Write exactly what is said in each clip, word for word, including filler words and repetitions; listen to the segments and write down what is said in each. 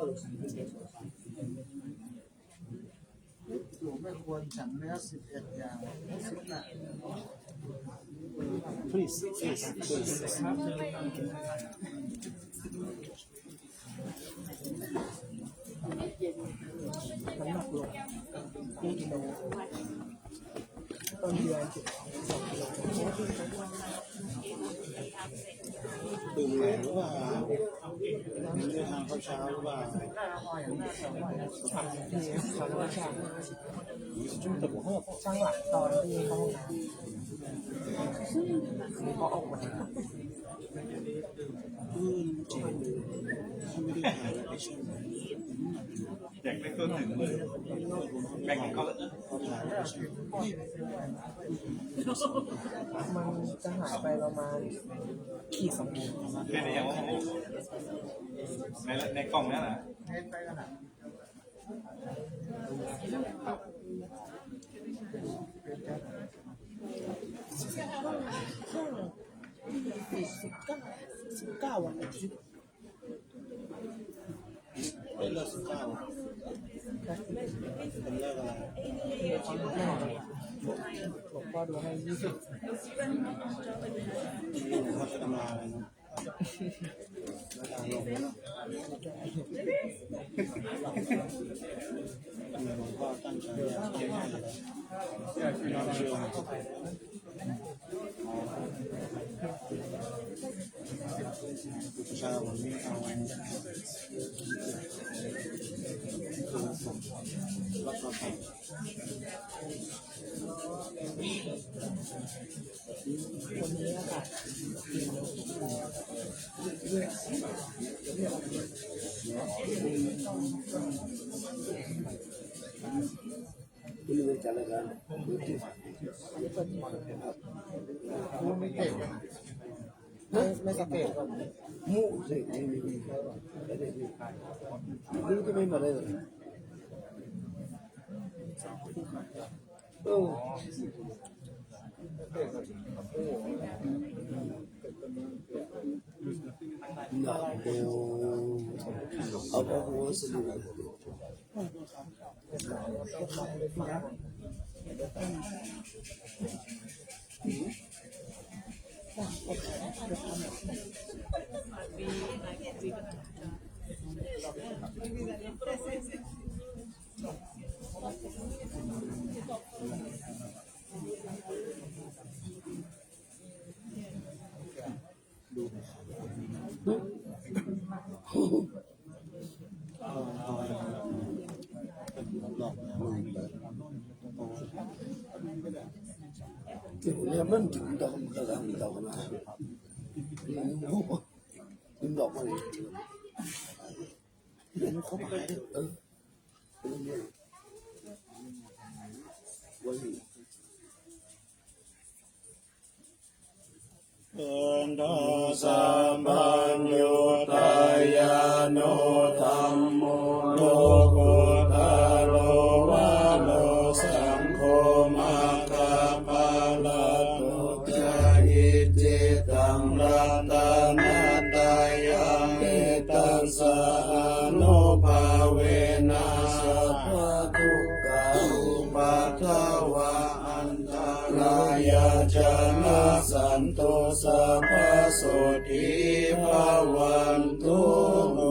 ไม่ควรฉันเนื้อสิบเอ็ดอย่าง สิบแปด Please, please, please. น้ำหนักลง ต้นเดือนเจ็ดสองกิโล ตื่นใหม่หรือเปล่า ไม่ได้ทานข้าวเช้าหรือเปล่า ช่างหลังตอนที่เข้าห้องน้ำ ก็ออกมา อืม จริง ถ้าไม่ได้ทานอะไรใช่ไหม แจกเลขตัวหนึ่งเลย แบ่งให้เขา มันจะหายไปประมาณขีดสองขีด เป็นอย่างว่า ใน ในกล่องนี้นะ สิบเก้า สิบเก้าวันอาทิตย์ เป็นเลิกสิบเก้า เป็นเลิกอะไร หลวงพ่อดูให้ยี่สิบ หลวงพ่อจะทำลายอะไรนะ แล้วตามลง หลวงพ่อตั้งใจอยากให้ ไม่ ไม่สเตจ รู้จะไม่มาได้เลย เออ นะโม อะระหะโต สัมมาสัมพุทธัสสะ เดี๋ยวเนี่ยมันถึงดอกมันกำลังดอกนะ ถึงดอกมัน เห็นเขาไป เออ Khandhasambhayuttā ñāṇo dhammo lokuttaro varo saṅgho maggaphalaṭṭho ca icchitaṃ ratanattayametaṃ sānubhāvena sabbadukkhā upaddavā antarāyā ca nassantu sabbasotthī bhavantu no.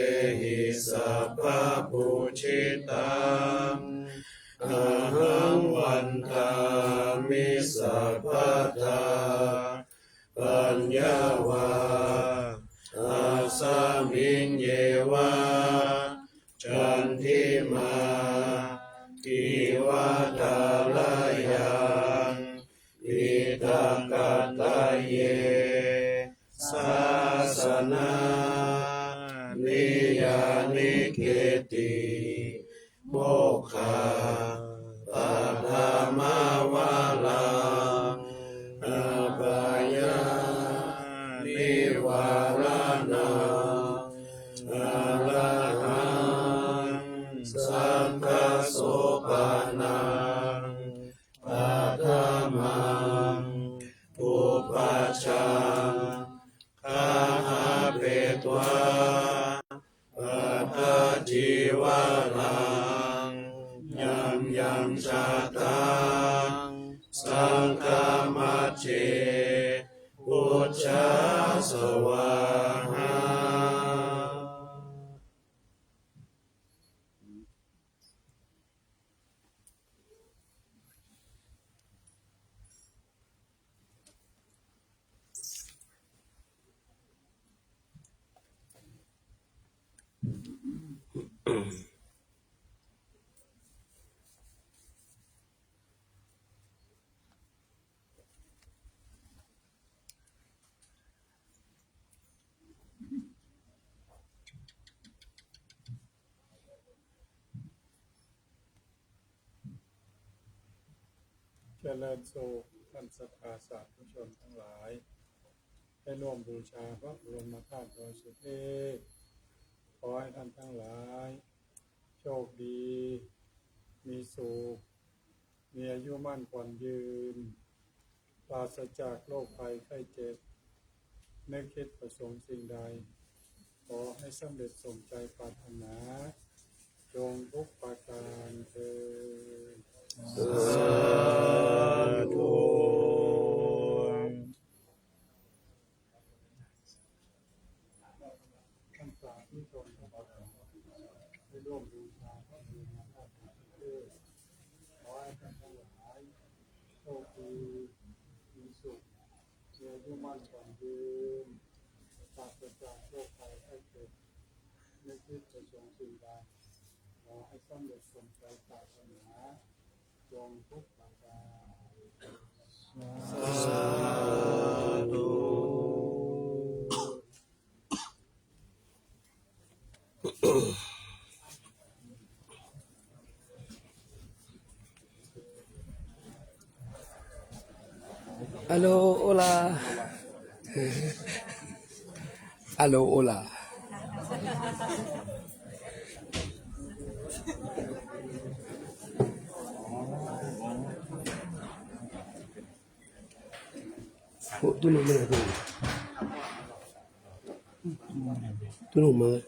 bhūtehi sabbapūjitaṃ, ahaṃ vandāmi sabbadā. Paññā vā asmiṃ yeva candimā iva thārayaṃ, idaṃ kattaye sāsanāni yaṅkiñci mokkhaparamā varaṃ appayanivāraṇaṃ, arahaṃ saṅghasopaṇaṃ paṭhamaṃ pubbaja gahapetvā pattacīvaraṃ, yaṃ yaṃ jātaṃ saṅghamajjhe pūjā svāhā. เจริญสุขท่านศรัทธาสาธุชนทั้งหลาย ได้ร่วมบูชาพระบรมธาตุดอยสุเทพ ขอให้ท่านทั้งหลาย โชคดี มีสุข มีอายุมั่นขวัญยืน ปราศจากโรคภัยไข้เจ็บ นึกคิดประสงค์สิ่งใด ขอให้สำเร็จสมใจปรารถนา จงทุกประการเทอญ สาธุ ท่านสาธุชนทั้งหลาย ได้ร่วมบูชาพระบรมธาตุดอยสุเทพ ขอให้ท่านทั้งหลาย โชคดี มีสุข มีอายุมั่นขวัญยืน ปราศจากโรคภัยไข้เจ็บ นึกคิดประสงค์สิ่งใด ขอให้สำเร็จสมใจปรารถนา จงทุกประการ สาธุ Aló, hola. Aló, hola. Hoy, tú no me la tienes. Tú no me.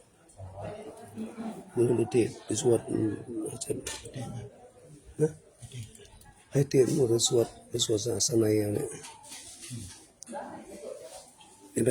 Tú no te, te suat, mm, นะ? ให้เตรียมหมด สวด สวดศาสนาเนี่ย เห็นไหม?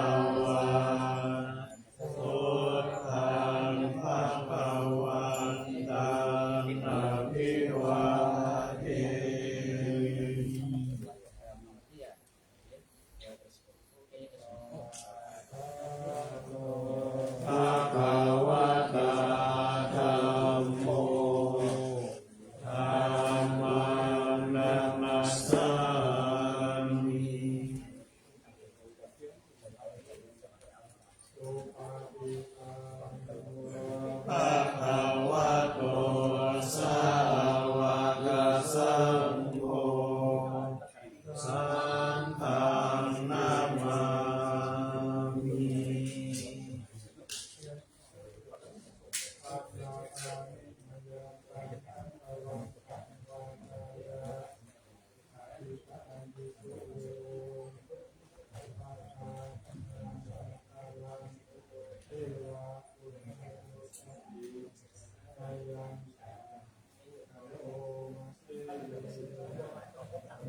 Buddhaṃ bhagavantaṃ abhivādetvā dhammaṃ namassāmi. Bhagavato sāvakasaṅgho, saṅghaṃ namāmi.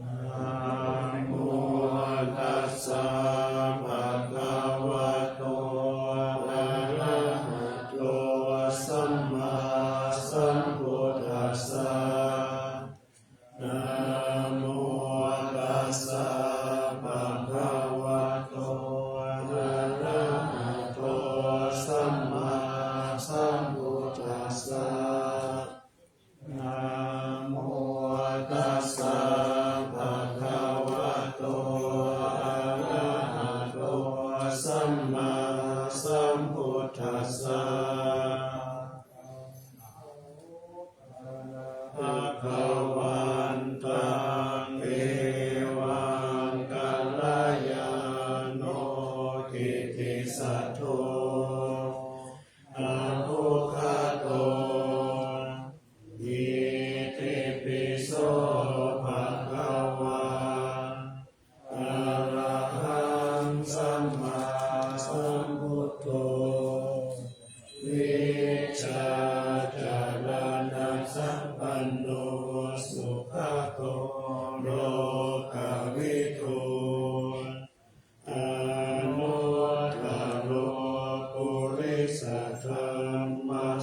Namo tassa bhagavato arahato sammāsambuddhassa. Namo tassa bhagavato arahato sammāsambuddhassa. Namo tassa bhagavato arahato sammāsambuddhassa. Bhagavantaṃ evaṃ kalyāṇo kittisaddo abbhuggato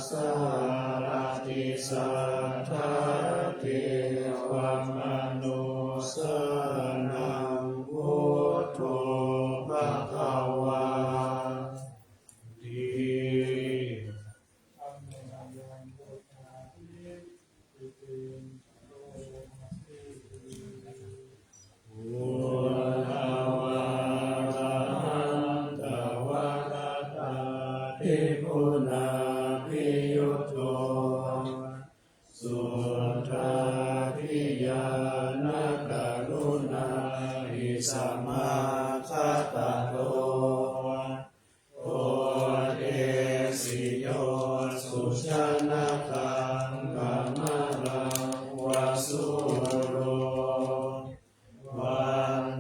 sārathi satthā devamanussānaṃ buddho bhagavāti. Buddhavārahantavaratādiguṇābhiyutto suddhābhiñāṇakaruṇāhi samāgatatto bodhesi yo sujanataṃ kamalavassūro vandāmahaṃ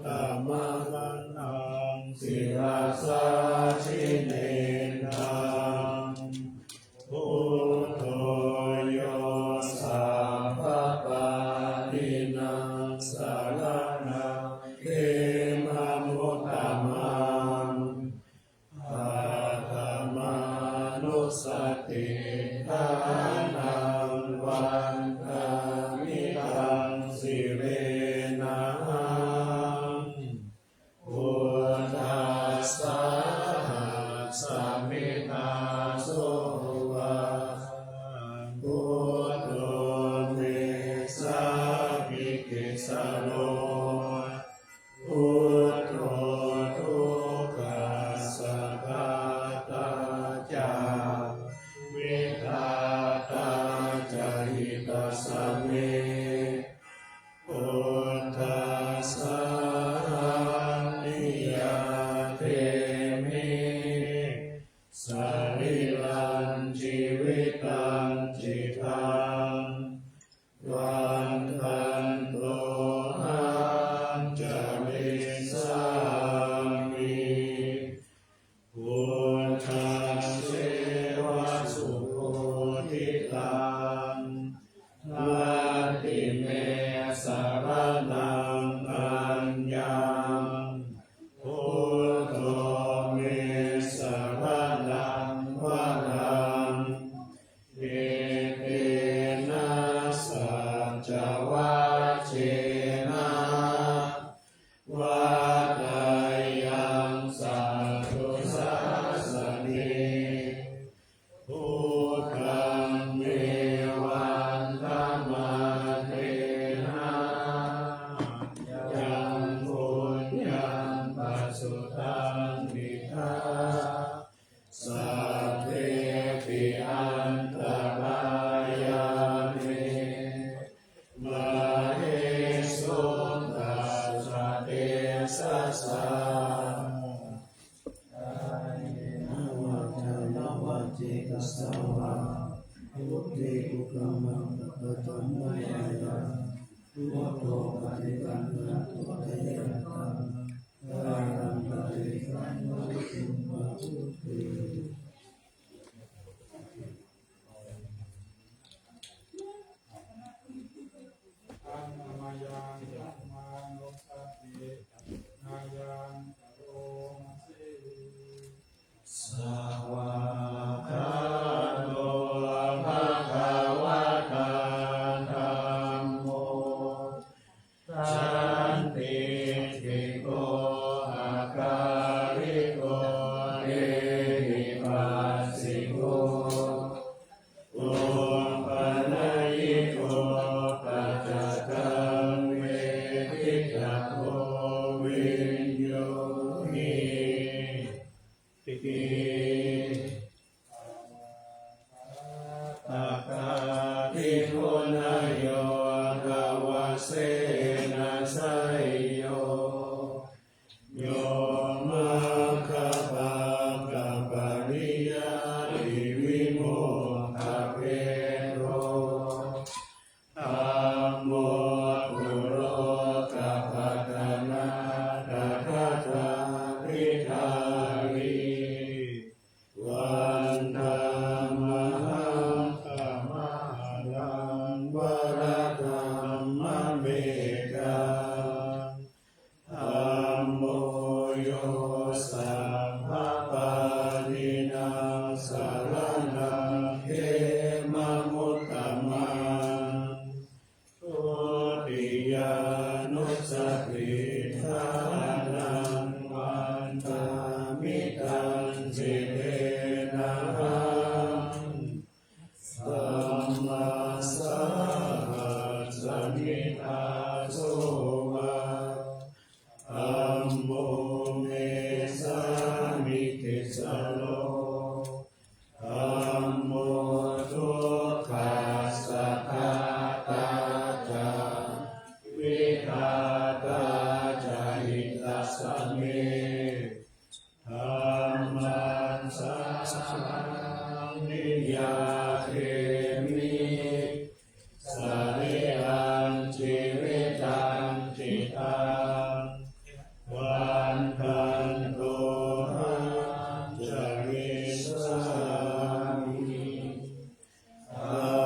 tamaharaṃ sirasā jinendaṃ. Buddho yo sabbapāṇīnaṃ saraṇaṃ khemamuttamaṃ. Paṭhamānussatiṭṭhānaṃ vandāmi taṃ sirenahaṃ. Buddhassāhasmi dāso va buddho me sāmikissaro. Buddho dukkhassa ghātā ca vidhātā ca hitassa me. Buddhassāhaṃ niyyādemi sarīrañjīvitañcidaṃ. Vandanto haṃ carissāmi buddhasseva subodhitaṃ. Natthi me saraṇaṃ aññaṃ, buddho me saraṇaṃ varaṃ. Etena saccavajjena vaḍḍheyyaṃ satthu sāsane. Buddhaṃ me vandamānena yaṃ puññaṃ pasutaṃ idha sabbepi antarāyā me māhesuṃ tassa tejasā. Kāyena vācāya va cetasā vā, buddhe kukammaṃ pakataṃ mayā yaṃ, buddho paṭiggaṇhatu accayantaṃ, kālantare saṃvarituṃ va buddhe. Mayaṃ karuṇāmayaṃ karomasi. Svākkhāto bhagavatā dhammo sandiṭṭhiko akāliko ehi saraṇaṃ khemamuttamaṃ. Dutiyānussatiṭṭhānaṃ vandāmi taṃ sirenahaṃ. Sammāsāhasmi dāso va, dhammo me sāmikissaro. Dhammo dukkhassa ghātā ca, vidhātā ca hitassa me. Dhammassāhaṃ niyyādemi, sārīrañjīvitañcidaṃ, vandantohaṃcarissāmi.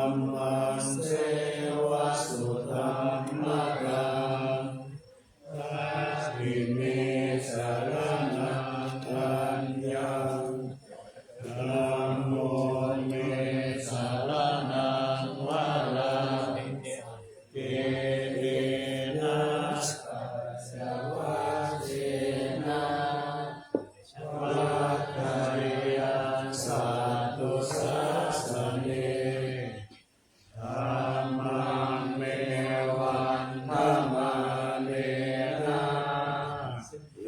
Dhammasseva sudhammataṃ, natthi me saraṇaṃ aññaṃ. Dhammo me saraṇaṃ varaṃ, etena saccavajjena vaḍḍheyyaṃ satthu sāsane. Dhammaṃ me vandamānena,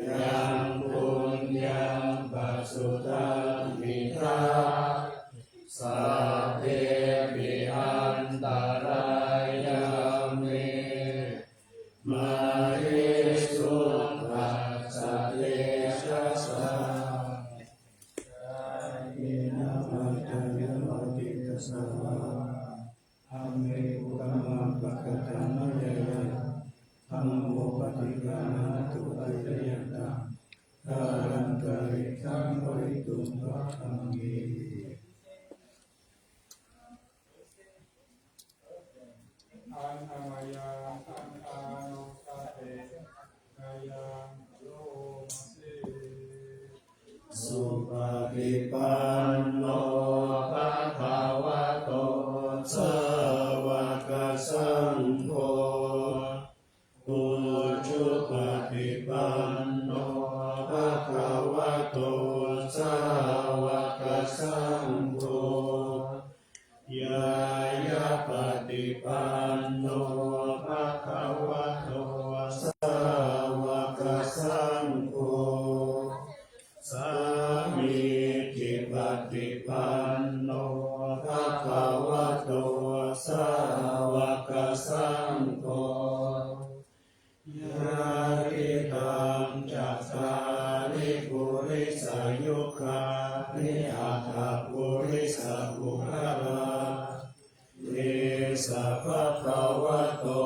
yaṃ puññaṃ pasutaṃ idha, sabbepi antarāyā me, māhesuṃ tassa tejasā. Kāyena vācāya va cetasā vā, dhamme kukammaṃ pakataṃ mayā yaṃ, dhammo paṭiggaṇhatu accayantaṃ, kālantare saṃvarituṃ va dhamme. Annamayaṃ khandhānussatinayaṃ karoma se. Supaṭipanno bhagavato sāvakasaṅgho, ujupaṭipanno bhagavato sāvakasaṅgho, ñāyapaṭipanno bhagavato sāvakasaṅgho, sāmīcipaṭipanno bhagavato sāvakasaṅgho, yadidaṃ cattāri purisayugāni aṭṭha purisapuggalā, esa bhagavato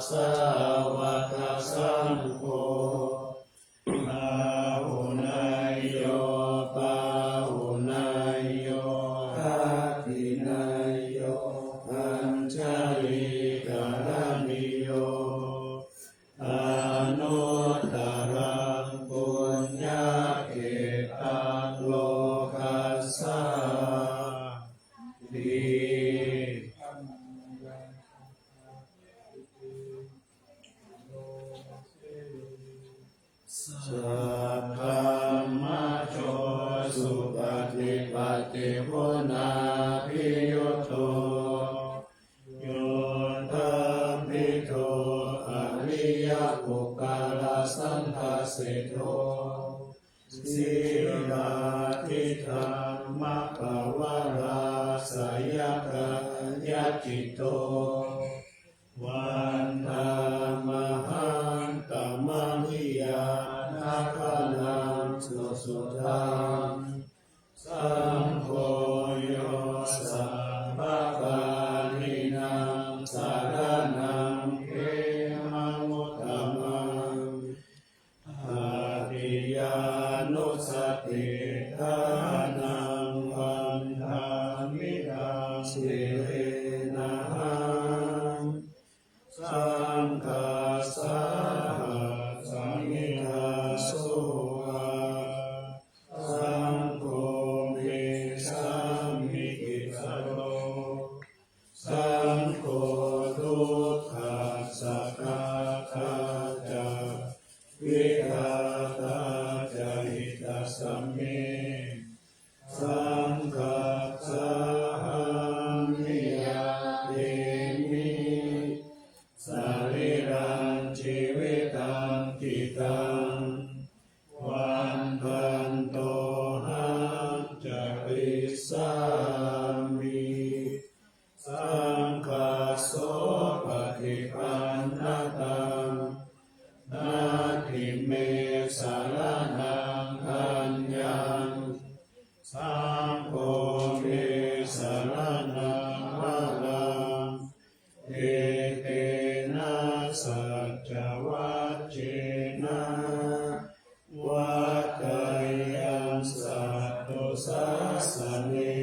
sāvakasaṅgho, āhuneyyo pāhuneyyo dakkhiṇeyyo añjalikaraṇīyo, anuttaraṃ puññakkhettaṃ lokassāti. Saddhammajo supaṭipattiguṇābhiyutto, yoṭṭhabbidho ariyapuggalasaṅghaseṭṭho, sīlādidhammapavarāsayakāyacitto, vandāmahaṃ tamadiyāna gaṇaṃ susuddhaṃ. Saṅgho yo sabbapāṇīnaṃ saraṇaṃ khemamuttamaṃ, tatiyānussatiṭṭhānaṃ vandāmi taṃ sirenahaṃ. sāmi. Saṅghassopaṭipannataṃ natthi me saraṇaṃ aññaṃ, saṅgho me saraṇaṃ varaṃ. Etena saccavajjena vaḍḍheyyaṃ satthu sāsane.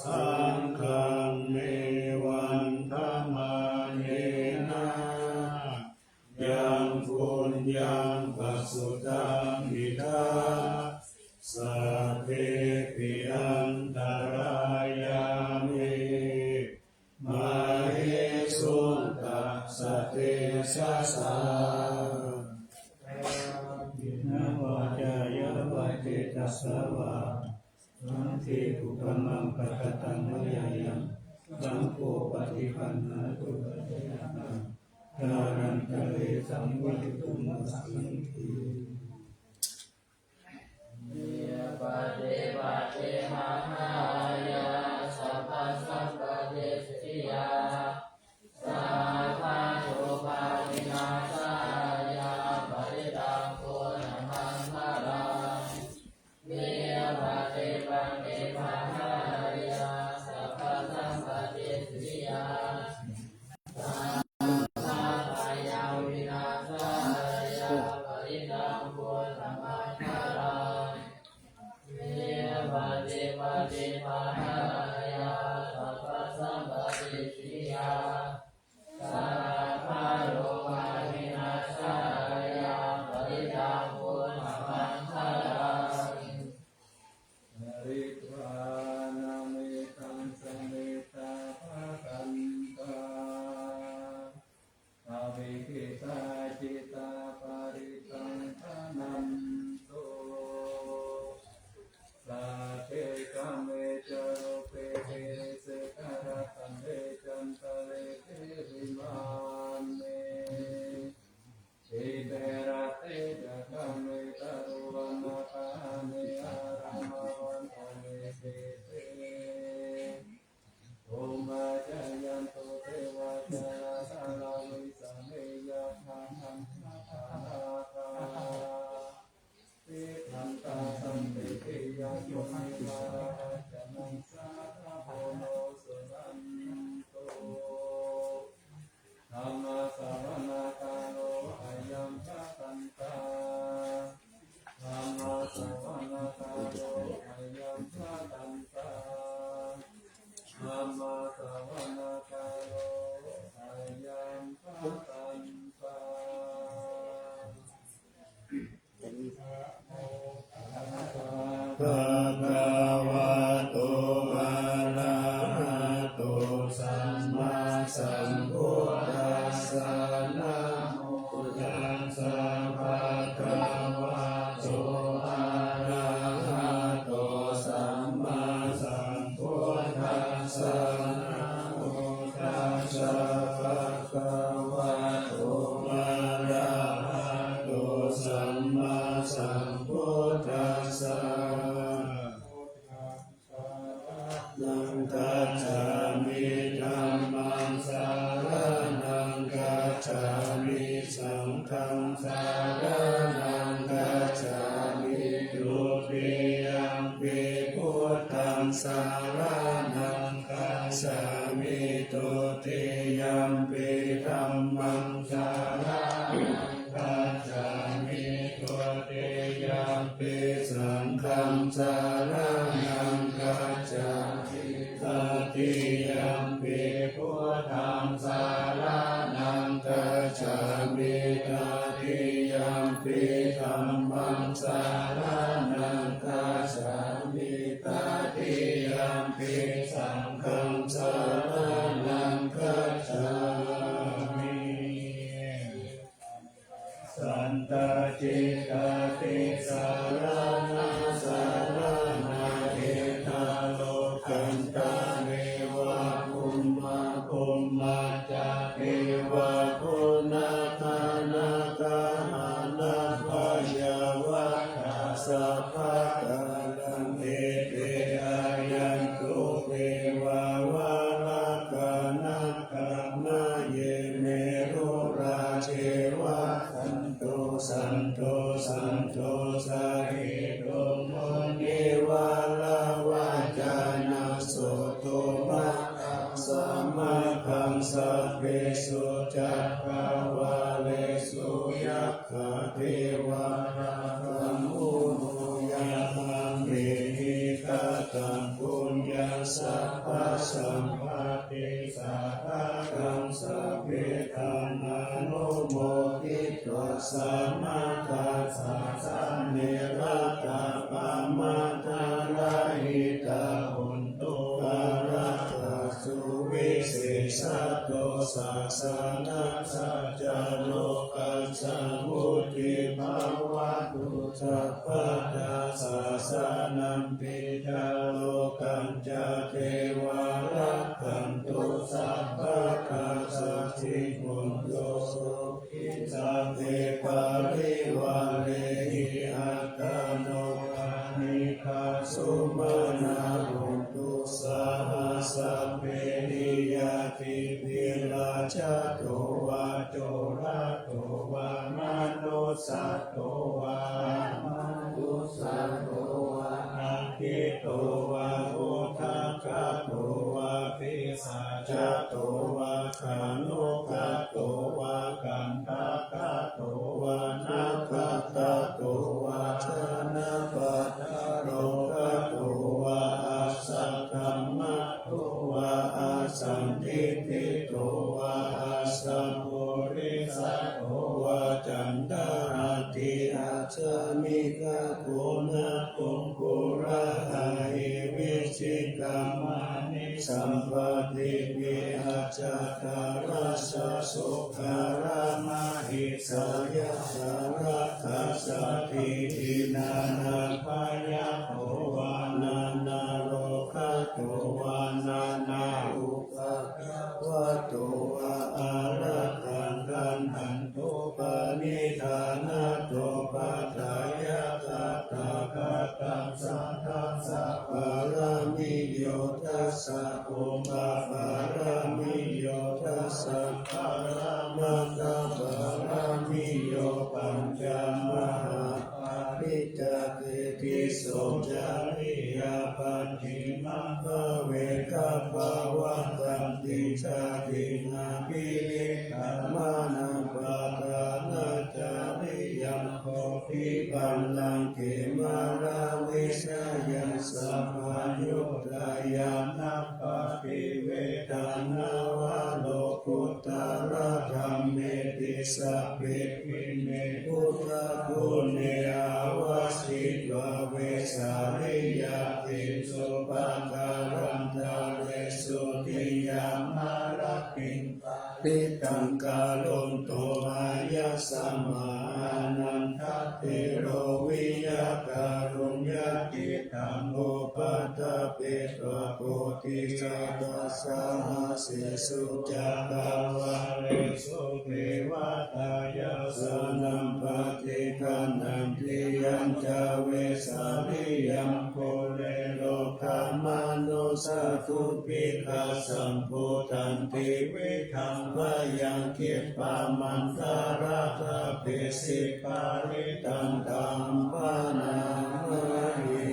Saṅghaṃ me vandamānena yaṃ puññaṃ pasutaṃ idha, sabbepi antarāyā me māhesuṃ tassa tejasā. Kāyena vācāya va cetasā vā, saṅghe kukammaṃ pakataṃ mayā yaṃ, saṅgho paṭiggaṇhatu accayantaṃ, kālantare saṃvarituṃ va saṅghe. Iyyā paṭipattidhānāya sabbasampattisiddhiyā, sabbarogavināsāya parittaṃ brūtha maṅgalaṃ. Iyyā paṭipattidhānāya sabbasampattisiddhiyā, sabbabhayavināsāya parittaṃ brūtha maṅgalaṃ. Iyyā paṭipattidhānāya sabbasampattisiddhiyā, sabbarogavināsāya parittaṃ brūtha maṅgalaṃ. Paritvāna mettaṃ samettā bhadantā, avikkhittacittā parittaṃ bhaṇantu. Sagge kāme ca rūpe girisikharataṭe cantalikkhe vimāne, dīpe raṭṭhe ca gāme taruvanagahane arāmavane khette, bhummā cāyantu devā jalathalavisame yakkhagandhabbanāgā, tiṭṭhantā santike yaṃ munivaravacanaṃ sādhavo no sutvantu. Dhammassavanakālo ayambhadantā. Dhammassavanakālo ayambhadantā. Dhammassavanakālo ayambhadantā. Bhagavato arahato sammāsambuddhassa. Namo tassa bhagavato arahato sammāsambuddhassa. Namo tassa bhagavato arahato sammāsambuddhassa. Saraṇaṃ gacchāmi. Dhammaṃ saraṇaṃ gacchāmi. Saṅghaṃ saraṇaṃ gacchāmi. Dutiyampi buddhaṃ saraṇaṃ gacchāmi. Dutiyampi dhammaṃ saraṇaṃ gacchāmi. Dutiyampi saṅghaṃ saraṇaṃ gacchāmi. Tatiyampi buddhaṃ saraṇaṃ gacchāmi. Tatiyampi dhammaṃ saraṇaṃ gacchāmi. Tatiyampi saṅghaṃ saraṇaṃ gacchāmi. Santacittāti saraṇasaraṇā, ettha lokantha neva Puññasampadaṃ sabbe dhammānumoditvā samaggāsāsanena rata pamādarahitā hontu, pārakā suvisesāto sāsanassa ca lokassa vuḍḍhī bhavatu sabbadā. Sāsanampi ca lokañca devā rakkhantu sabbadā, saddhiṃ hontu sukhī sabbe parivārehi, attānugammikā sumanā hontu, saha sabbehi ñātibhi. Rājato vā corato vā manussato vā amanussato vā, aggito vā udakato vā pisācato vā khāṇukato vā kaṇṭakato vā nakkhattato vā janapadarogato vā asaddhammato vā asandiṭṭhito vā asappurisato vā caṇḍahatthi-accha-migagoṇapuṅgulahahi vicchikamaṇisappadīpi acchataracchasūkaramahiṃsa yathārakkhasaṃ diṭṭhinā nānābhayato vā nānārogato vā nānāupaddavato vā ārakkhaṃ gaṇhan tu. Paṇidhānato paṭṭhāya tathāgataṃ saddhaṃ sabbaparamīyo dasa upapparamīyo dasa paramatthapāramiyo pañca mahāpariccāge tisso cariyā pacchimabbhave gabbhāvakkantiṃ jātiṃ abhinikkhamanaṃ padhānacariyaṃ bodhipallaṅke māravijayaṃ sabbaññutañāṇappaṭivedhaṃ navalokuttaradhammeti sabbepime buddhaguṇe āvajjitvā vesāliyā tīsu pākārantaresu tiyāmarattiṃ parittaṃ karonto āyasmā ānandatthero viya kāruññacittaṃ upaṭṭhapetvā bodhisattānaṃ sāsane cakkavāḷesu devatā yāsanampa ṭiggaṇhanti yañca vesāliyaṃ pure rogāmanussadubbhikkhasambhūtaṃ tividhaṃ bhayaṃ khippam antaradhāpesi parittaṃ taṃ bhaṇāma he.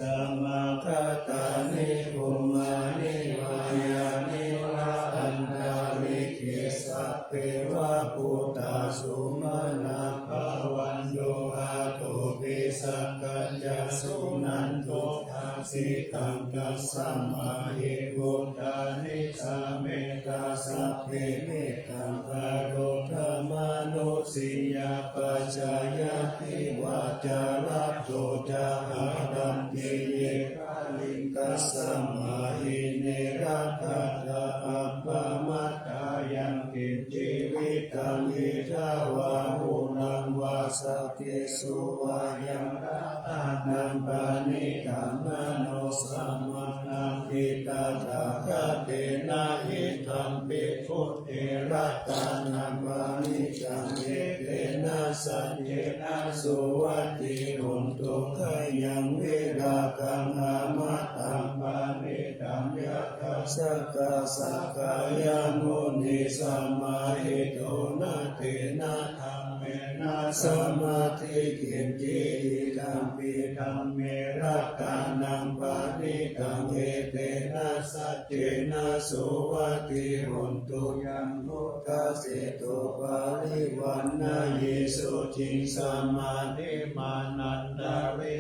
Samāgatāni bhummāni vā yāni va antalikkhe sabbeva bhūtā sumanā bhavantu athopi sakkacca suṇantu bhāsitaṃ. Tasmā hi buddhāni sametaṃ sabbe me taṃ karuttha mānusiyā pajāya divā ca ratto ca haranti ye baliṃ. Tasmā hi ne rakkhatha appamattā yaṃ kiñci vittaṃ idha vā huraṃ vā saggesu vā yaṃ ratanaṃ paṇītaṃ na no samaṃ atthi tathāgatena idampi buddhe ratanaṃ paṇītaṃ etena saccena suvatthi hotu. Khayaṃ virāgaṃ amataṃ paṇītaṃ yadajjhagā sakyamunī samāhito na tena dhammena samatthi kiñci idampi dhamme ratanaṃ paṇītaṃ etena saccena suvatthi hotu. Yaṃ buddhaseṭṭho parivaṇṇayī suciṃ samādhimānantarikañca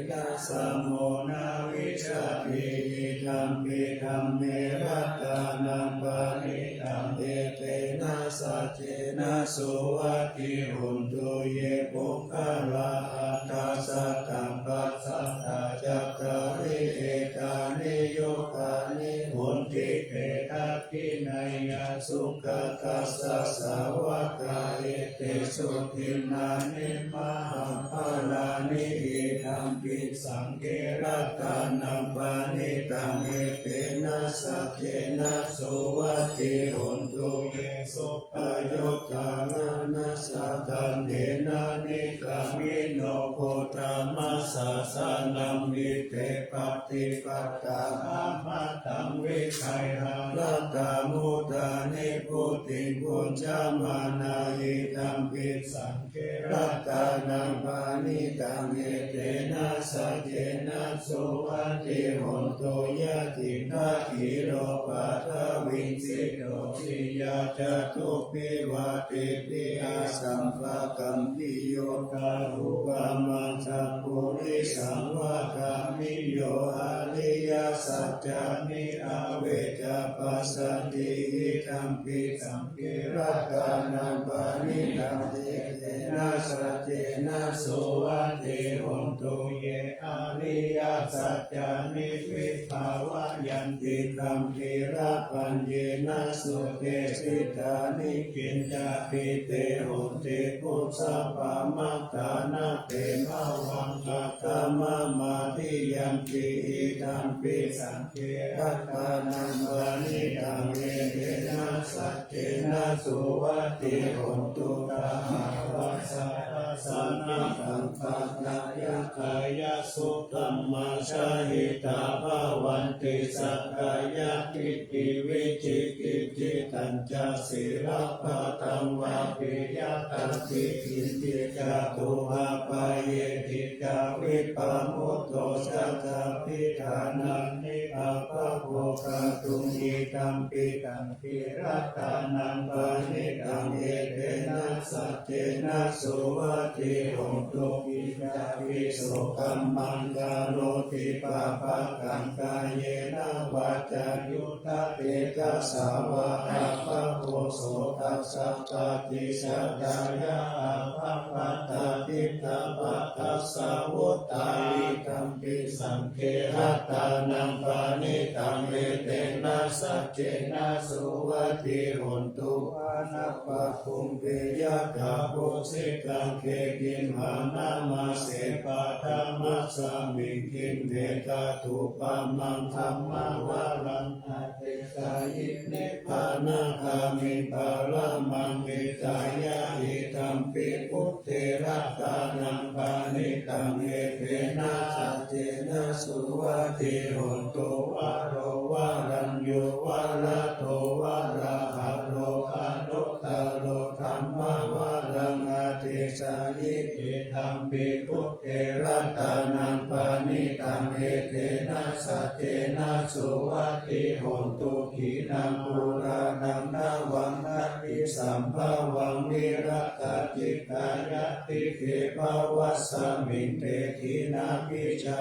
yassa samo na vijjati. Idampi dhamme ratanaṃ paṇītaṃ, etena saccena suvatthi hotu. Ye puggalā aṭṭha sataṃ pasatthā, cattāri etāni yugāni honti, te dakkhiṇeyyā sugatassa sāvakā, etesu dinnāni mahapphalāni. Idampi saṅghe ratanaṃ paṇītaṃ, etena saccena suvatthi hotu. Ye suppayuttā manasā daḷhena, nikkāmino gotamasāsanamhi, te pattipattā amataṃ vigayha, laddhā mudhā nibbutiṃ bhuñjamānā. Idampi saṅghe ratanaṃ paṇītaṃ, etena saccena suvatthi hotu. Yathindakhīlo paṭhaviṃ sito, siyā catubbhivaṭṭiti asampakampiyo, tathūpamaṃ sappurisaṃ vadāmi, yo ariyasaccāni avecca passati. Idampi saṅghe ratanaṃ paṇītaṃ, etena saccena suvatthi hotu. Ye ariyasaccāni vibhāvayanti, gambhīrapaññena sudesitāni, kiñcāpi te honti bhusappamattā, na te bhavaṃ aṭṭhamamādiyanti. Idampi saṅghe ratanaṃ paṇītaṃ, etena saccena suvatthi hotu. Tahāvassa dassanaṃ saṅghassāya, kāyassu dhammā jahitā bhavanti, sakkāyadiṭṭhi vicikicchitañca, sīlabbataṃ vāpi yadatthi kiñci, catūhapāyehi ca vippamutto, cataapi dānāni abhabboṭhātuṃ. Idampi saṅghe ratanaṃ paṇītaṃ, etena saccena suvatthi hotu. Kiñcāpi so kammaṃ karoti pāpakaṃ, kāyena vācāyuda cetasā vā, abhabbo so tassa paṭicchādāya, abhabbatā diṭṭhapadassa vuttā. Idampi saṅghe ratanaṃ paṇītaṃ, etena saccena suvatthi hotu. Anappakumbhe yathā phussitagge, gimhānamāse paṭhamasmiṃ gimhe, tathūpamaṃ dhammavaraṃ adesayi, nibbānagāmiṃ paramaṃ hitāya. Idampi buddhe ratanaṃ paṇītaṃ, etena saccena suvatthi hotu. Varo varaññū varado varāharo, anuttaro dhammavaraṃ adesayi, idampi buddhe ratanaṃ paṇītaṃ, etena saccena suvatthi hotu. Khīṇaṃ purāṇaṃ navaṃ natthi sambhavaṃ, virattacittāyatike bhavasmiṃ, te khīṇabījā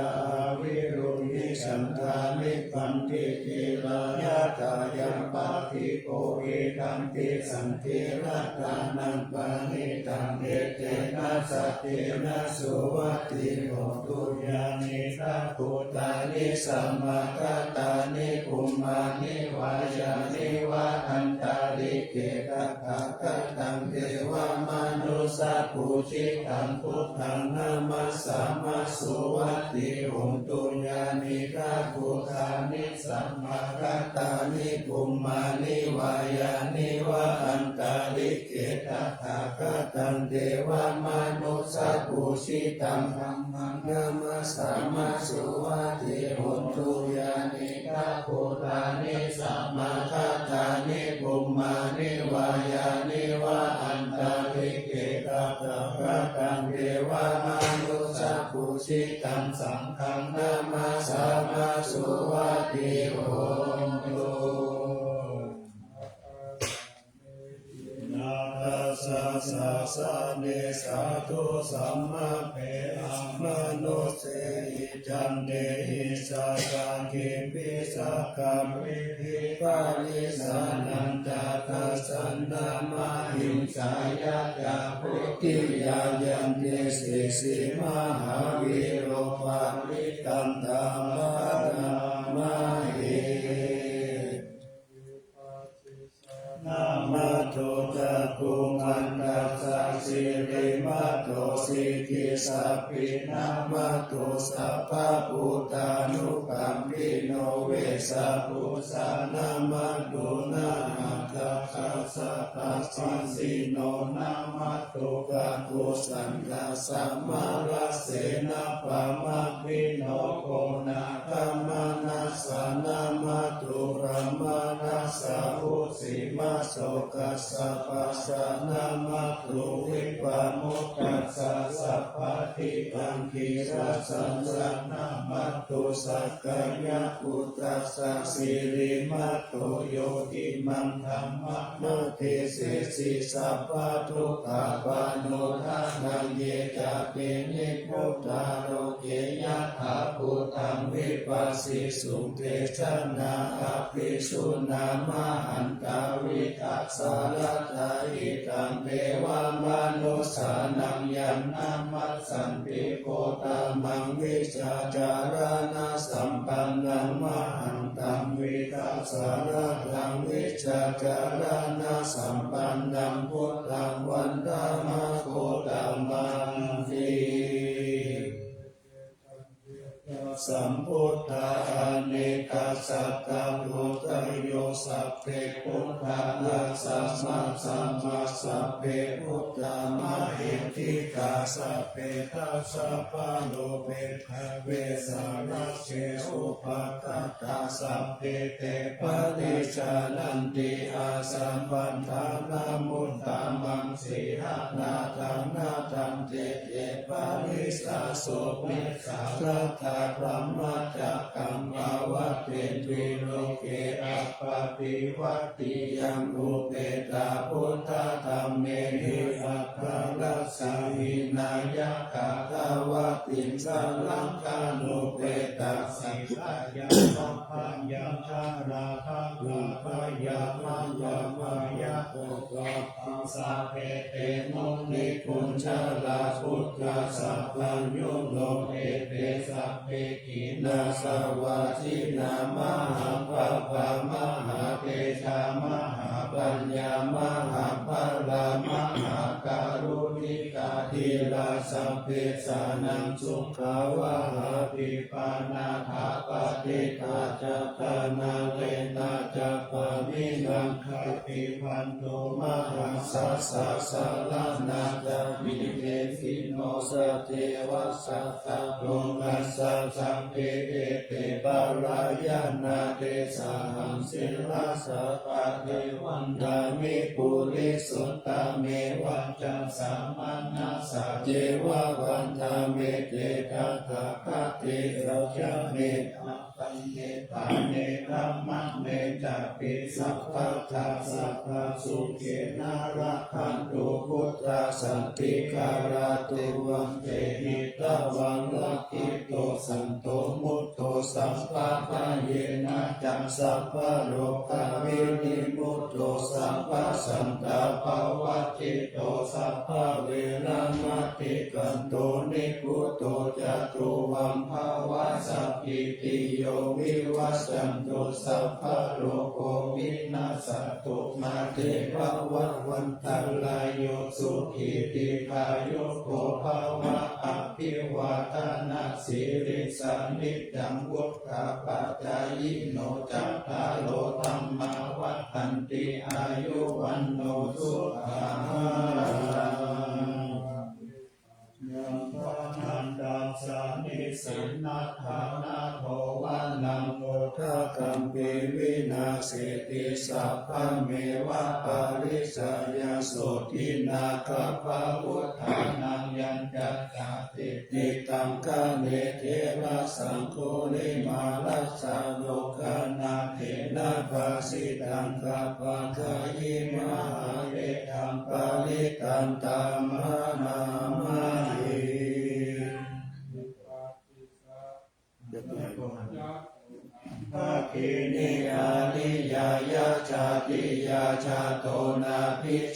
avirūḷhichandā, nibbanti dhīrā yathāyampadīpo. Idampi saṅghe ratanaṃ paṇītaṃ, etena saccena suvatthi hotu. Yānīdha bhūtāni samāgatāni, bhummāni vā yāni va antalikkhe, tathāgataṃ devamanussapūjitaṃ, buddhaṃ namassāma suvatthi hotu. Yānīdha bhūtāni samāgatāni, bhummāni vā yāni va antalikkhe, tathāgataṃ devamanussapūjitaṃ, dhammaṃ namassāma suvatthi hotu. Yānīdha bhūtāni samāgatāni, bhummāni vā yāni va antalikkhe, tathāgataṃ devamanussapūjitaṃ, saṅghaṃ namassāma suvatthi hotu. Nāthassa sāne sādhu sāmaggāmanussehi, candehi sakkaṃ kiñci sakkaṃ vidhi parisajjañca, dassanāma hiṃsāya ca buddhiyā, yadi sesī mahāvīro parittaṃ taṃ bhaṇāma he. Namatthu cakkhumantassa sirīmato sikhī sabbī, namatthu sabbabuddhānukampino vessabhussā, namatthu nāgā tassa tapassino, namatthu kakusandhassa mārasenā pamāvino, konāgamanassa namatthu brāhmaṇassa, vusīmāso kassapassa namatthu vippamuttassa, sabbadhi aṅgīrasassa namatthu sakyaputtassa sirīmato, yo imaṃ dhammamadesesi sabbadukkhāpanūdanaṃ. Ye cāpi nibbutā loke yathābhūtaṃ vipassisuṃ, te janā apisuṇā mahantā vītasāradā. Idaṃ devamanussānaṃ yaṃ namassanti gotamaṃ, vijjācaraṇasampannaṃ mahantaṃ vītasāradaṃ, vijjācaraṇasampannaṃ buddhaṃ vandāma gotamanti. Sambuddhā anekasataputtayo, sabbe buddhā asama samā, sabbe buddhā mahiddhikā, sabbe dasabalūpetā vesālā ke upagadātā, sabbe te paṭijānanti asambandhā, nāmuttamaṃ sīhanāthaṃ nadanti te. Parisāso me sāradā, brahmacakkaṃ pavattenti loke appaṭivattiyaṃ. Upetā buddhadhammehi attarajjī, vināyakā pavattissāraṃ, anupetāyā sabbāyā mayā sabbe te munikuñjarā, buddhā sabbāññuno ete sabbe khīṇasāvajinā, mahāpāpā mahātejā, mahāpaññā mahābala, mahākāruṇikā dhīrā, sabbesānaṃ sukhā vahā, dīpā nātha patiṭṭhā ca, dhanaṃ leṇā ca pāṇinaṃ, khattimanto mahāsājjā, saraṇā ca hitesino, sacceva satthālokassa, sabbe ete palayāna, tesāhaṃ sirasā paṭi vandāmi purisottame. Vācasā manasā ceva vandāmi te tathāgate, sakyamettaṃ paṇidhā me, dhamme cāpi sabbadā sadā, sukhena rakkhantu buddhā, santiṃ karotu bhante, hitvāna rakkhesu santo mutto, sabbabhayena ca sabbarogā vinimutto, sabbasantāpavajjito, sabbaveramatikkanto, nibbuto ca tuvaṃ bhava. Sabbītiyo vivajjantu, sabbarogo vinassatu, mā te bhavatvantarāyo, sukhī dīghāyuko bhava. Abhivādanasīlissa niccaṃ vuḍḍhāpacāyino, cattāro dhammā vaḍḍhanti, āyu vaṇṇo sukhaṃ balaṃ. Yamānantassa nisinnathā, nātho vanaṃ odātaṃ pavinaseti, sabbameva parissayaṃ sotthinā gabbhavuṭṭhānaṃ. Yañca ca tiṭṭhitaṃ gane therasaṅghulimālassa, lokanathena bhāsitaṃ gabbhagāhi mahāvedhaṃ parittaṃ, tā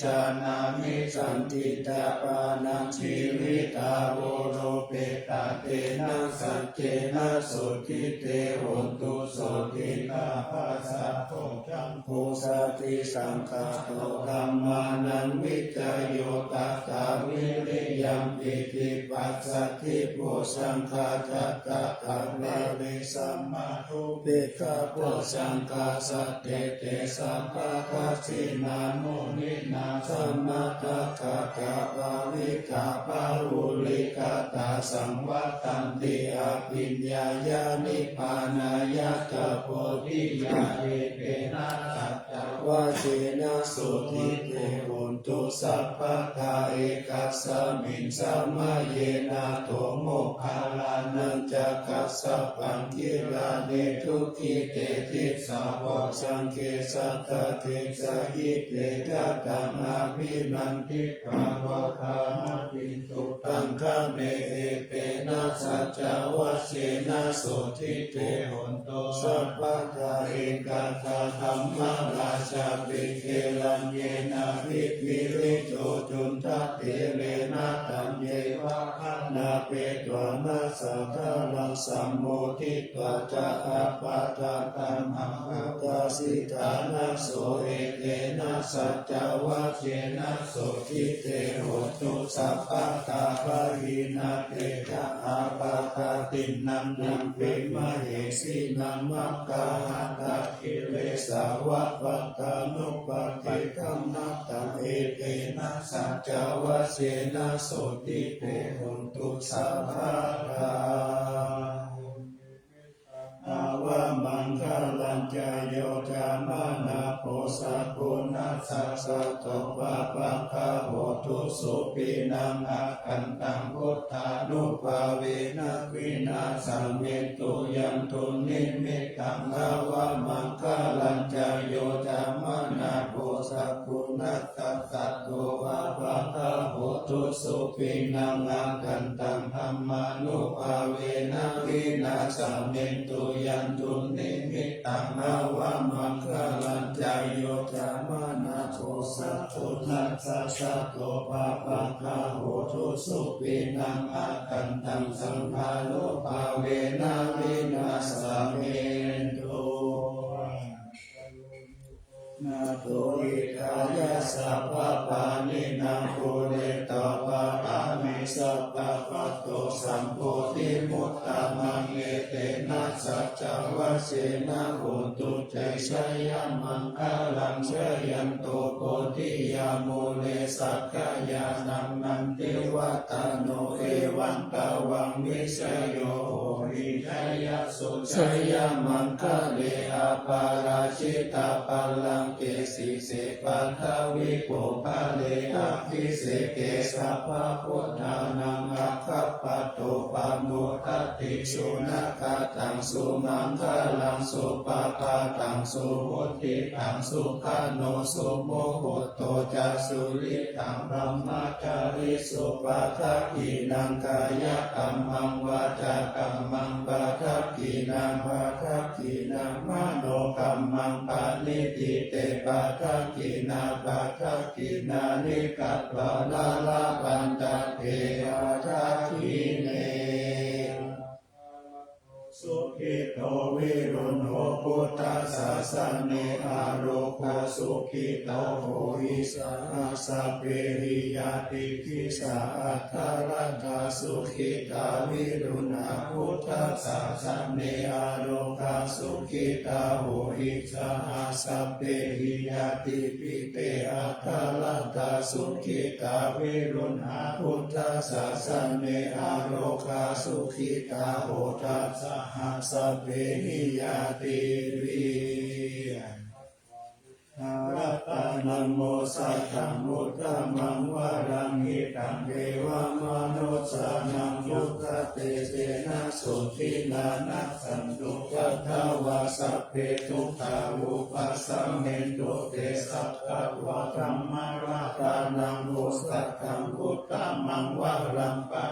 jānāmi. Santiṭṭhānapāṇaṃ jīvitā voropetā, tena saccena sotthi te hontu, sotthi kāpasa. Bojjhaṅgo satisaṅkhāto dhammānaṃ vicayo tathā, viriyampīti passaddhi bojjhaṅgā ca tathāpare, sammādhupekkhabojjhaṅgā sattete sabbadassinā, muninā sammadakkhātā bhāvitā bahulīkatā, saṃvattanti abhiññāya nibbānāya ca bodhiyā. Etena saccavajjena sotthi te hontu sabbadā. Ekasmiṃ samaye nātho moggallānañca kassapaṃ, gilāne dukkhite disvā bojjhaṅge satta desayi. Te ca taṃ abhinanditvā rogā mucciṃsu taṅkhaṇe. Etena saccavajjena sotthi te hontu sabbadā. Ekadā dhammarājāpi gelaññenābhipīḷito, cundattherena taññeva bhaṇāpetvāna sādaraṃ, sammoditvā ca ābādhā tamhā vuṭṭhāsi ṭhānaso. Etena saccavajjena sotthi te hontu sabbadā. Pahīnā te ca ābādhā tiṇṇannampi mahesinaṃ, maggāhatakilesā va pattānuppattidhammataṃ. Etena saccavajjena sotthi te hontu sabbadā. Avamaṅgalañca yo cāmanāpo sakuṇassa saddo, pāpaggaho dussupinaṃ akantaṃ, buddhānubhāvena vināsamentu. Yandunnimittaṃ avamaṅgalañca yo cāmanāpo sakuṇassa saddo, pāpaggaho dussupinaṃ akantaṃ, dhammānubhāvena vināsamentu. Yandunnimittaṃ avamaṅgalañca yo cāmanāpo sakuṇassa saddo, pāpaggaho dussupinaṃ akantaṃ, saṅghānubhāvena vināsamentu. Nātho hitāya sabbapāṇinaṃ, pūretvā pāramī sabbā, patto sambodhimuttamaṃ. Etena saccavajjena hotu te jayamaṅgalaṃ. Jayanto bodhiyā mūle, sakyānaṃ nandivaḍḍhano, evaṃ tvaṃ vijayo hohi, jayassu jayamaṅgale. Aparājitapallaṅke sīse paṭhavipokkhare, abhiseke sabbabuddhānaṃ aggappatto pamodati. Sunakkhattaṃ sumaṅgalaṃ supabhātaṃ suhuṭṭhitaṃ, sukhaṇo sumuhutto ca suyiṭṭhaṃ brahmacārisu. Padakkhiṇaṃ kāyakammaṃ vācākammaṃ padakkhiṇaṃ, padakkhiṇaṃ manokammaṃ paṇidhī te padakkhiṇā. Padakkhiṇāni katvāna labhantatthe padakkhiṇe. Sukhito viruḷho buddhasāsane, arogo sukhito hohi saha sabbehi ñātibhi. Saha atthaladdhā sukhitā viruḷhā buddhasāsane, arogā sukhitā hohi saha sabbehi ñātibhi. Te atthaladdhā sukhitā viruḷhā buddhasāsane, arogā sukhitā hotha saha sabbehi ñātibhi. Ratanaṃ osathaṃ uttamaṃ varaṃ, hitaṃ devamanussānaṃ, buddhatejena sotthinā, nassantupaddavā sabbe dukkhā vūpasamentu te. Satthā va dhammaratanaṃ osathaṃ uttamaṃ varaṃ, pa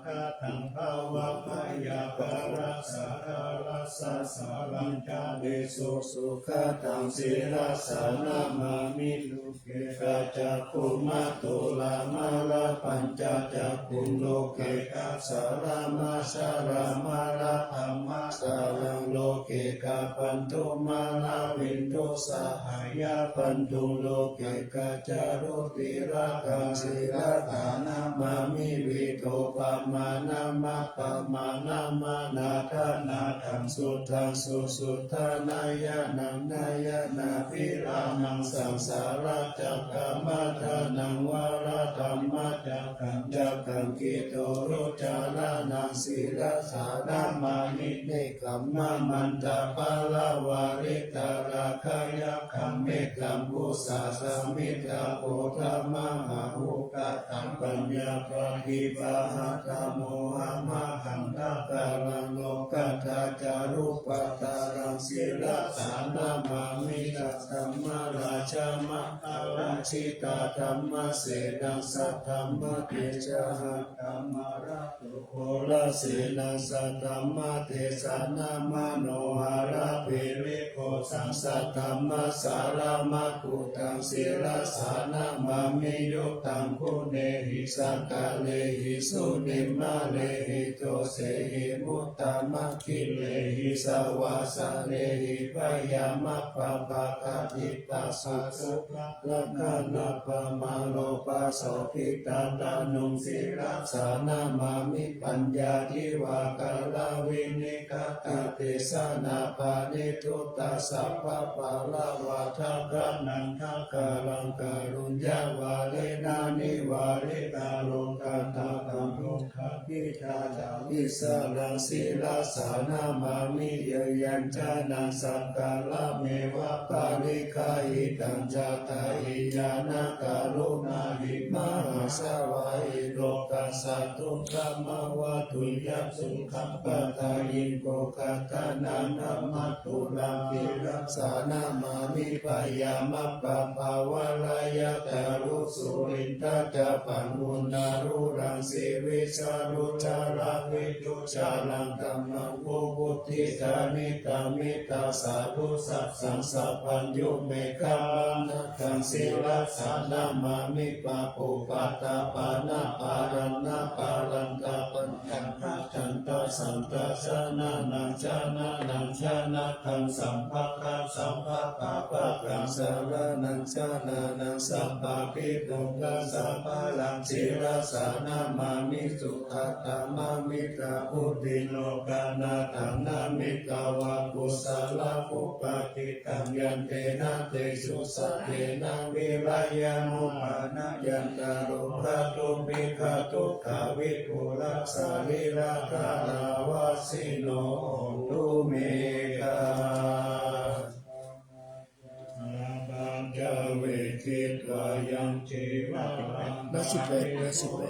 Kataṃ bhāvaṃ mayā kālassa kālassa sāraṃ caresu sugataṃ sirasā namāmi. Loke kacakkhumā tulā mārā pañca cakkhuṃ, loke kassā rāmā sārā mārā dhammasāraṃ, loke kabbanthu mārā viṭū sahayā bandhuṃ, loke kaccarucirā gaṃ sirasā namāmi. Vītopamāṇamappamāṇamatthaṃ ṭhānatthaṃ suddhaṃ susuddhānāyanaṃ nāyanabhirāmaṃ saṃsāracakkamataṇhaṃ varadhammacakkaṃ cakkaṃ khiḍḍorucāraṇaṃ sirasā namāmi. Nekkhammamanthapālāvalitarāgayakkhaṃ mettambusāsamiddhābodhamāhaukkhattaṃ paññāpadīpahatthamohamāgaṅkhakāraṃ lokattacārūpattaraṃ sirasā namāmi. Saddhammaratamahaṃ Sītatamasenaṃ saddhammatejahatthamāraṃ Korasenaṃ saddhammatejamanamāraṃ Girimekhalaṃ saddhammasāraṃ Anākulā sirasā namāmi. Yuddhaṃ guṇehi sakkārehi sunimmālehi dosehi muktamakkhilehi savāsarehi bhayamappamakaṭipha Lakkhaṇappaṃ ālopasotthitatthaṇuṃ sirasā namāmi. Paññādivakarāvīnikkhātadesanapaṇidhutasabbapāḷavādāgaraṃ ṭhākāraṃ kāruññavaṇṇena nivāritarogatāpaṃ dukkha vītaraṃ sirasā namāmi. Yayañjanaṃ sakkārameva pariggāhitaṃ jātahīyāna karuṇāhi mahāsāvāhi lokassa dukkhamāva tuyya sukhaṃ padayiṃ gokhataṇaṃ dhammaturaṃ sirasā namāmi. Bhayamappamāvaratayāgaruṃ surindakapaṃ uṇṇāluṃ sivīsaruciraṃ viju caraṃ dhammaṃ vivutthitānidhammitasāvudassaṃ sabbaññuṃ meghamaṇḍakaṃ sirasā namāmi. Pāpūpaṭamapāṇānaṃ parantapaṃ taṇhatthaṃ dasatasaṇṇānaṃ janesu janakaṃ sabbattha sabbapāpakaṃ saraṇaṃ janānaṃ sabbabhidhukkhasambharaṃ sirasā namāmi. Sukhākamāmitabbuddhiṃ lokanaṭṭhaṃ nāmitvā kusalabhūpati taṃ yantena tejo sattena virajaṃ upanayantaṃ dukkhadommassupāyāsā vipulā sarīradhārā vajjino hotu meghā. Pañcavekkhitvā yaṃ cīvaraṃ ร้อยสิบแปด ร้อยสิบแปด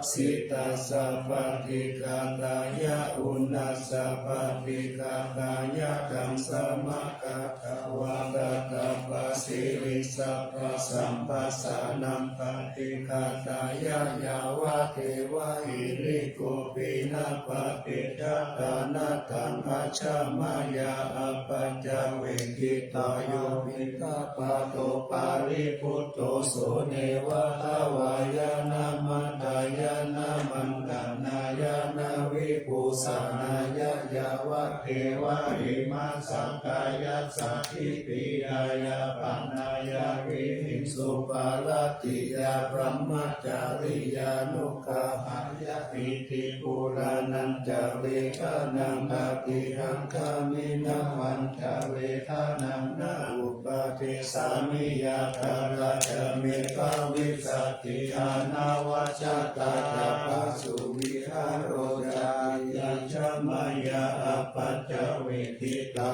sitassa paṭighātāya uṇhassa paṭighātāya taṃ samāgatvā katappasiriṃ sabbasamphassānaṃ paṭighātāya yāvadeva hirikopinapaṭicchādanatthaṃ ajjhamayā appañcavekkhitvā yo piṇḍapāto paribhutto so neva davāya na madāya na maṇḍanāya na vibhūsanāya yāvadeva imassa kāyassa ṭhitiyā yāpanāya vihiṃsuparatiyā brahmacariyānuggahāya pītipūranañca vedanaṃ paṭihaṅkhāmi navañca vedanaṃ na uppādessāmi yathāladdhameghasissati anavajjatā ca phāsuvihāro cāti. Yañca mayā apaccavekkhitvā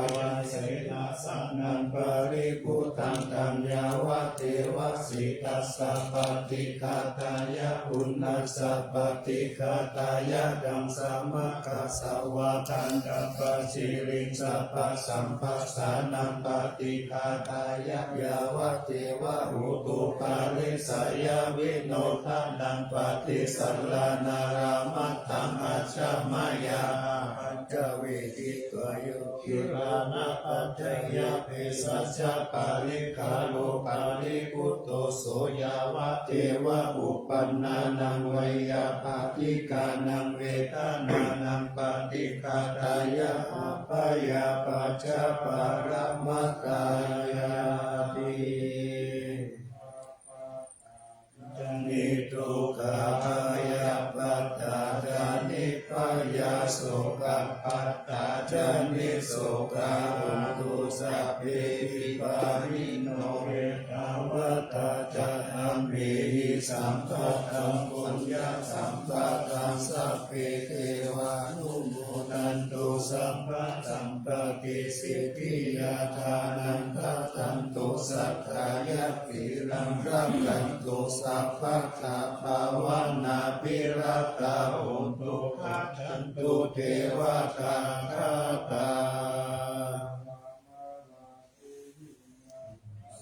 senāsanaṃ paribhuttaṃ, taṃ yāvadeva sītassa paṭighātāya, uṇhassa paṭighātāya, ḍaṃsamakasavātātapasiriṃsapasamphassānaṃ paṭighātāya, yāvadeva utuparissayavinodanaṃ paṭisallānārāmatthaṃ ajjhamāyā apaccavekkhitvā yo gilānapaccayabhesajjaparikkhāro paribhutto, so yāvadeva uppannānaṃ veyyābādhikānaṃ vedanānaṃ paṭighātāya, abyāpajjhaparamatāyāti. Janitukkhabhayappattā ca nibbhayā sokappattā ca nissokā hontu sabbepi pāṇino. Ettāvatā ca amhehi sambhataṃ puññasampadaṃ sabbe devānumodantu sabbasampattisiddhiyā. Dānaṃ dadantu saddhāya sīlaṃ rakkhantu sabbadā bhāvanābhiratā hontu gacchantu devatāgatā.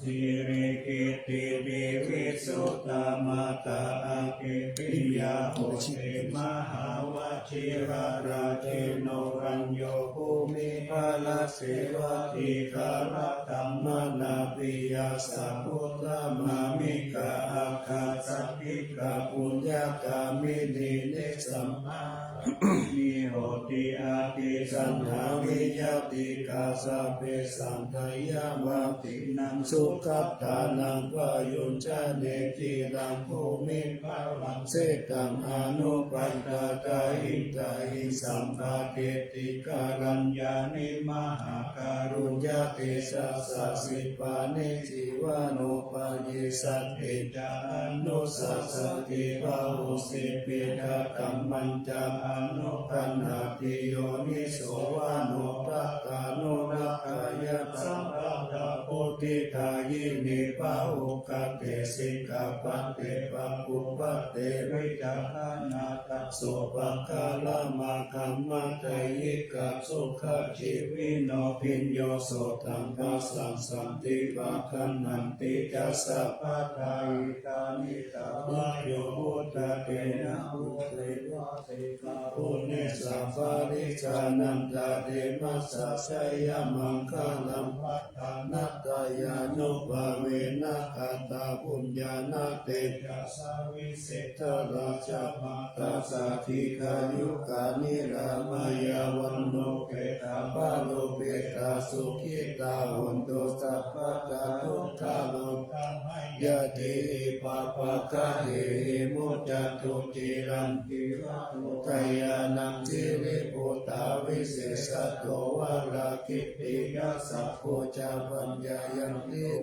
Sirikittibhivisu-tamā-tā-akkittiyā hoce mahāvajirarājino vañño bhūmigalasevā dīgharattaṃ manāpiyā sahottama miga āga saddhikā puññagāminī nisamārakkhamī hoti. Atisañhā viyatikā sabbe saṅkhāya vādinaṃ sugatānaṃ pāyuñca nikkhilaṃ bhūmigalam setaṃ anuppadā tahiṃ tahiṃ sampādetti karaññāni mahākaruññatejasā. Sipāni jīvanupāyī satiñca anussasati pahūsi piṭakaṃ maññaṃ anugaṇhāti yoniso manopaṭṭhānurakkhaṃ yaṃ sabbattha bodhidāyīnī pahukate sikkhāpade pāpūpate vicakkhaṇatā sopākālamakkhamateyikā sukhajīvino bhiyyo sotthaṃpassaṃ santi pagaṇhanti ca sabbadā. Idāni ca vā yo vuccate nāpusseva sikkhāpade sappāricchānaṃ. Tademassa jayamaṅgalam paṭ ṭhānattayānubhāvena katapuññānatejasā vijitārājamātā sā dīghāyukā nirāmaya vaṇṇūpetā balūpetā sukhitā hontu sabbadā. Dukkharogabhayaḍḍhī pāpaggahehi muccantu ciraṃ. Dīvāro dayānaṃ siriputtā visesato varakītiyā sakko ca paññāya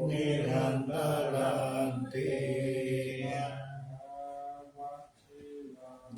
nirantaranti.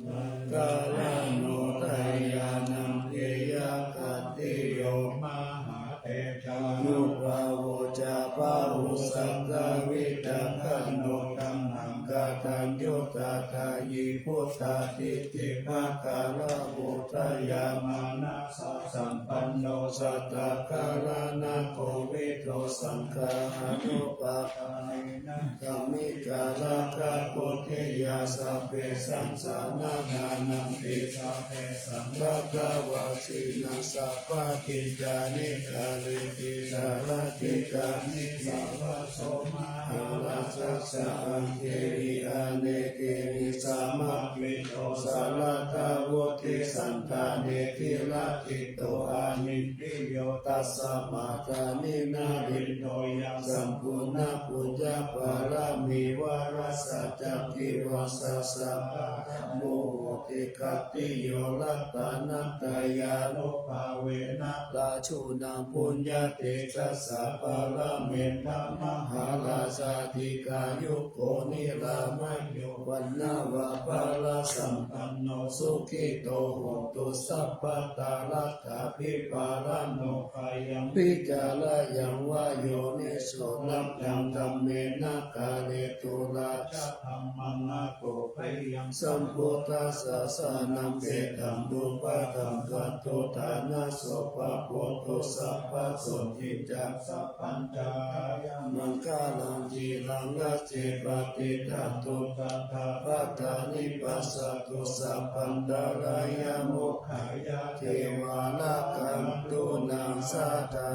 Maṅgalāno dayānaṃ piyagattiyo mahā tejānubhāvo ca bāhussatthā vicakkhaṇo taṇhaṅkaraññutā dāyī buddhadiṭṭhi pagāravo dayāmanasā sampanno sattā karaṇakovido saṅghānubhāvena kamikarakkhakoṭiyā sabbesaṃ saṇhānaṃ iti sabbesaṃ bhaddavasīnaṃ sabbakiñcāni kareti saratikaṇi. Sabbasomahārājassa aṅgehi anekehi samābhito sarathavutti sandhānehi lajjito anindriyo tasmā dāni nalindo yaṃ sampuṇṇapuññapāramī varasaccakkhivassassa paṭhamo hoti. Khattiyo ratanattayānubhāvena rājūnaṃ puññatejasā paramenta mahārājā dīghāyuko nirāmayo vaṇṇavapālasampanno sukhito hotu sabbadā. Laddhābhipālano bhayaṃ vicariyamāno yoniso, nayaṃ dhammena kāretu rājadhammaṃ, āgū bhayaṃ sambuddhassa sāsanaṃ. Petānaṃ upādaṃ katvā, ṭhānaso pāpū, sabbaso ṭhi ca sabbaṃ ca āyamaṅgalaṃ. Ciraṃ rājje patiṭṭhātu, tathāgatā yaṃ passatu, sabbantarāyā mokkhaye, devā rakkhantu naṃ sadā.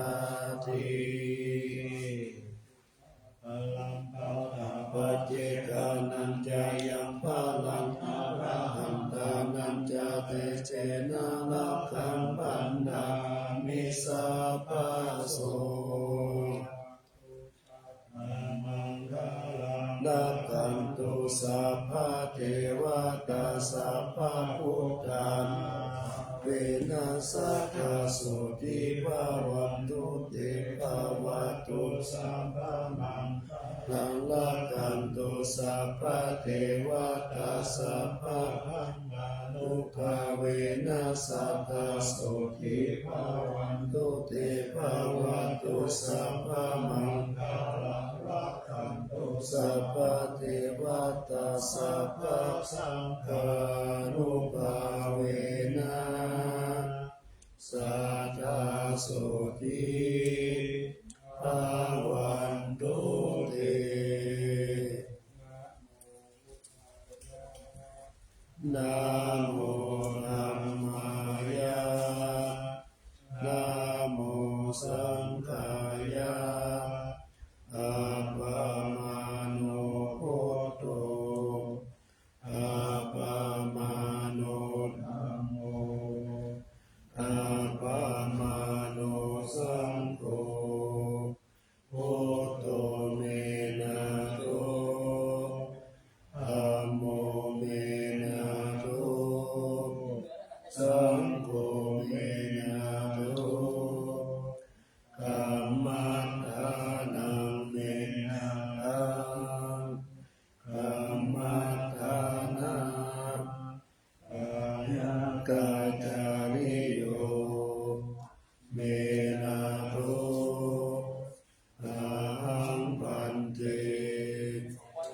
Balaṃ balabhāga paccekānañca yaṃ balaṃ, arahantānañca tejena, rakkhaṃ bandhāmi sabbaso. Rakkhantu sabbadevatā, sabbabuddhānubhāvena, sadā sotthī bhavantu te. Bhavatu sabbamaṅgalaṃ, rakkhantu sabbadevatā, sabbadhammānubhāvena, sadā sotthī bhavantu te. Bhavatu sabbamaṅgalaṃ, rakkhantu sabbadevatā, sabbasaṅghānubhāvena, sadā sotthī bhavantu te. Namo dhammāya, namo saṅghāya, appamāṇo buddho, appamāṇo dhammo, appamāṇo saṅgho. Buddho me nātho, dhammo me nātho, saṅgho me nātho, kammaṭṭhānaṃ me nāthaṃ, kammaṭṭhānā kāyakācariyo me nātho, ahaṃ bhante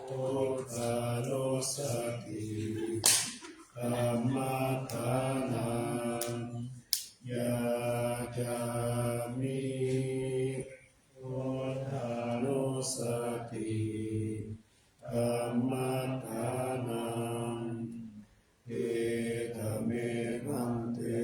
buddhānussati kammaṭṭhānaṃ yācāmi. Buddhānussati kammaṭṭhānaṃ. Etha me bhante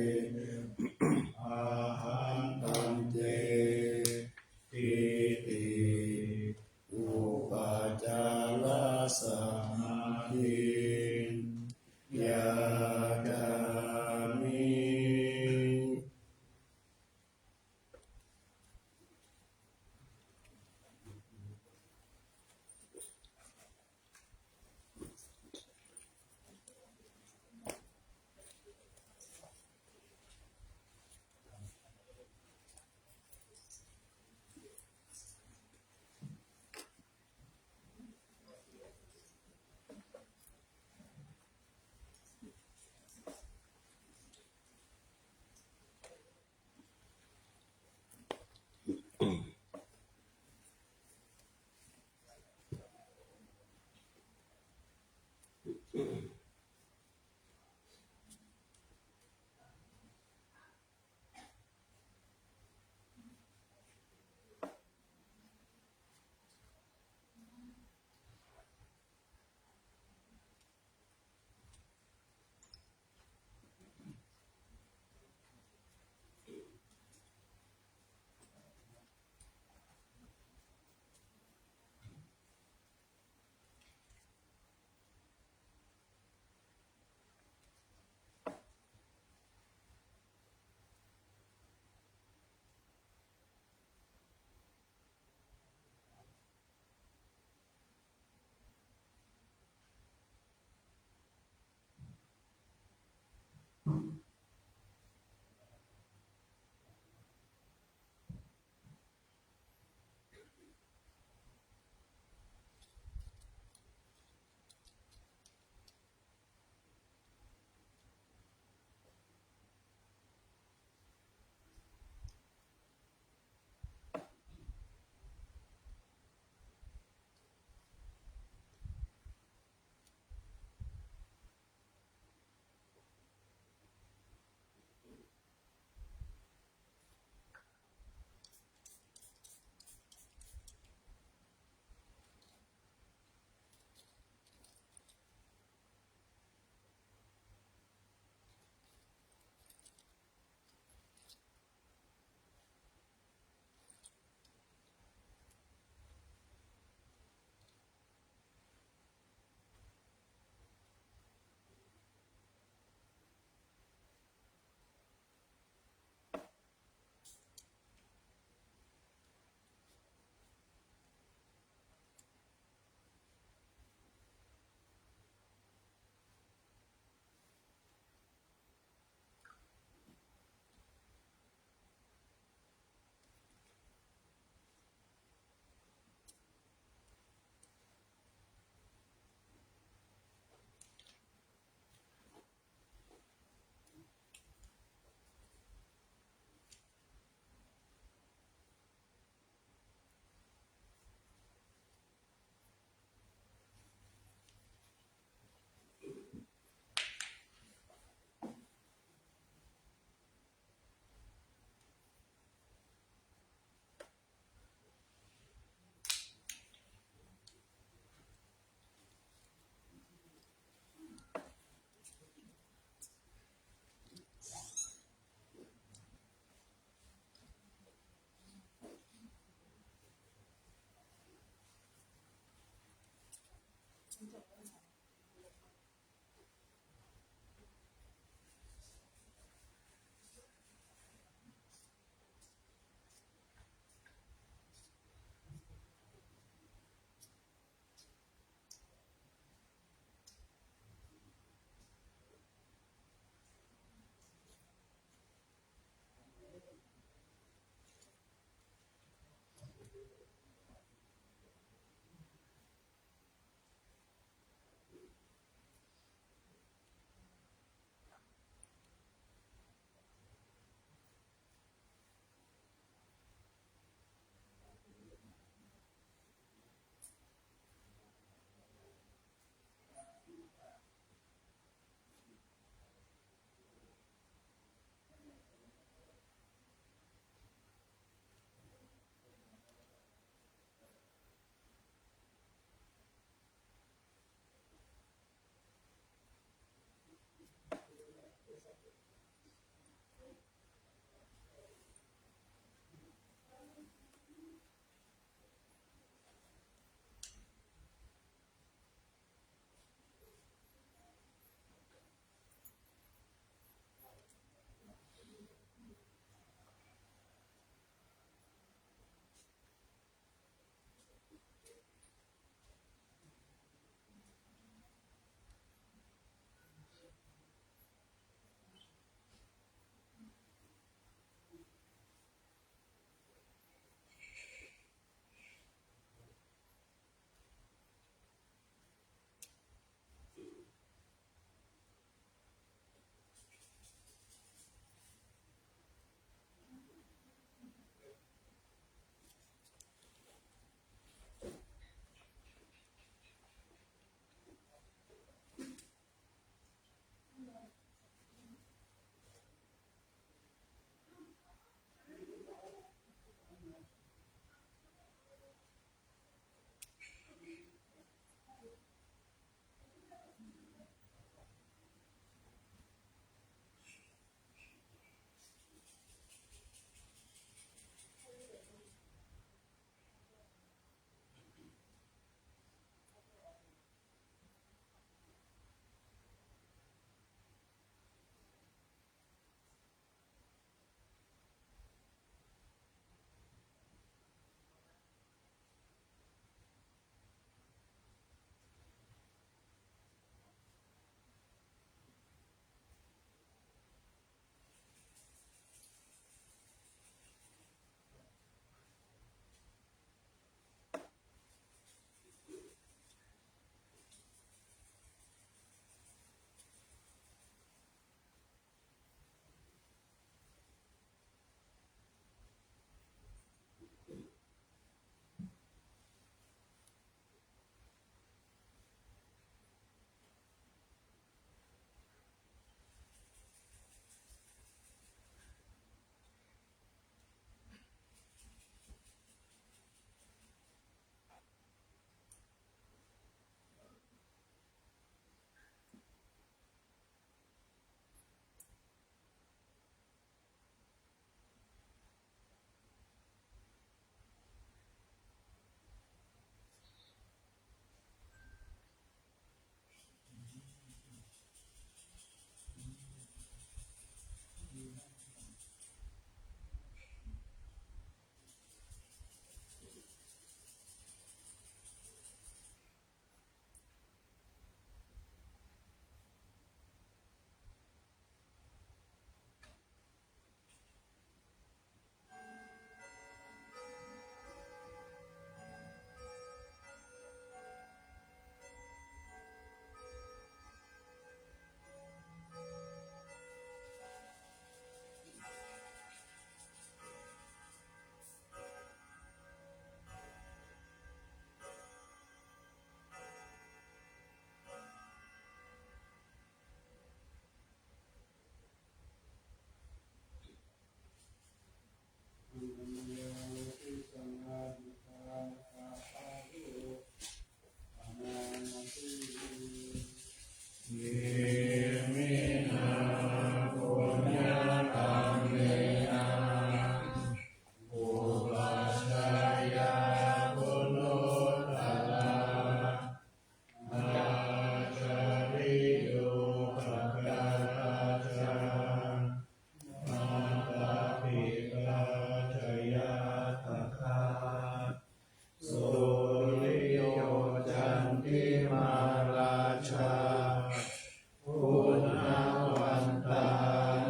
Guṇavantā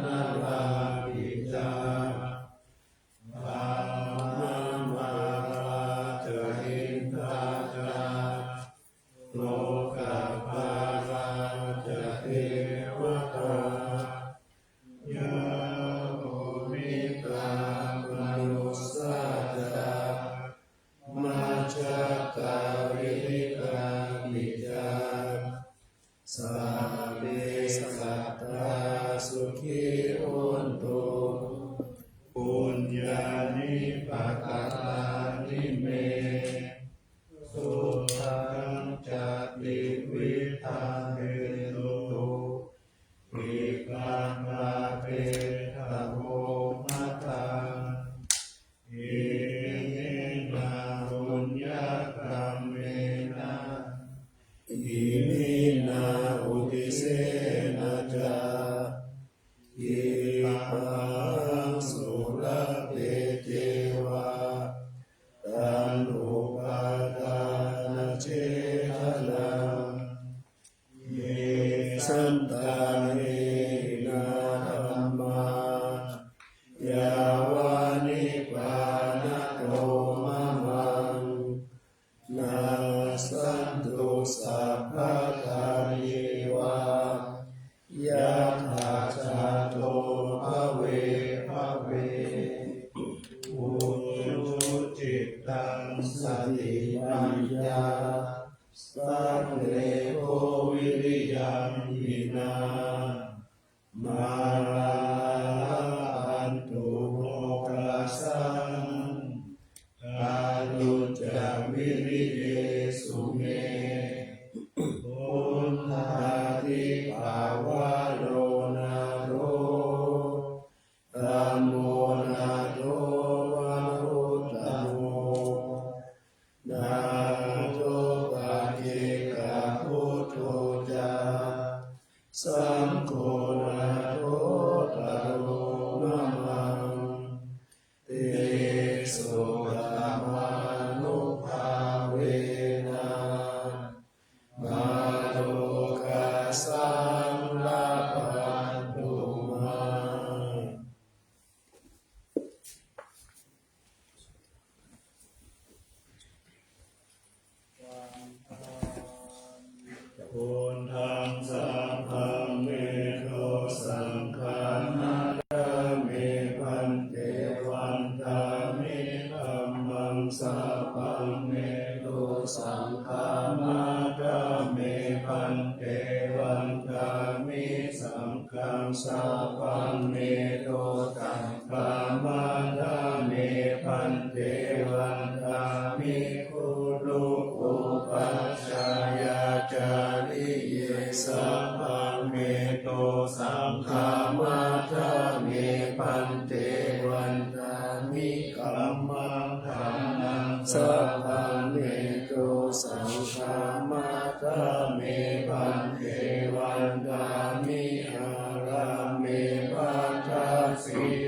narāpi ca, brahmamārā ca indā ca, lokapālā ca devatā, yamo mittā manussā ca, majjhattā verikāpi ca, sabbe sattā sukhī hontu, puññāni pakatāni me, sukhañca tividhaṃ dentu, khippaṃ pāpetha vo mataṃ. Iminā puññakammena, iminā uddisena ca, khippāhaṃ sulabhe ceva, taṇhupādānachedanaṃ. Ye santāne hinā dhammā, yāva nibbānato mamaṃ, nassantu sabbadā yeva, yattha jāto bhave bhave. Ujucittaṃ satipaññā, sallekho viriyamhinā, mārā labhantu mokkhaṃ, kātuñca viriyesu me, vuṭṭhādhipavaro nātho, dhammo nātho varuttamo, nātho paccekabuddho ca, saṅgho nāthottaro mamaṃ. Tesottamānubhāvena, mārokāsaṃ labhantu mā. Buddhaṃ sabbaṃ me dosaṃ khamatha me bhante, vandāmi dhammaṃ sabbaṃ me dosaṃ khamatha me bhante, vandāmi saṅghaṃ sabbaṃ me dosaṃ khamatha me bhante, vandāmi guru upajjhāyācariye sabbaṃ me dosaṃ khamatha me bhante, vandāmi kammaṭṭhānaṃ sabbaṃ me dosaṃ khamatha me bhante, vandāmi ārāme bhaddasīmāyaṃ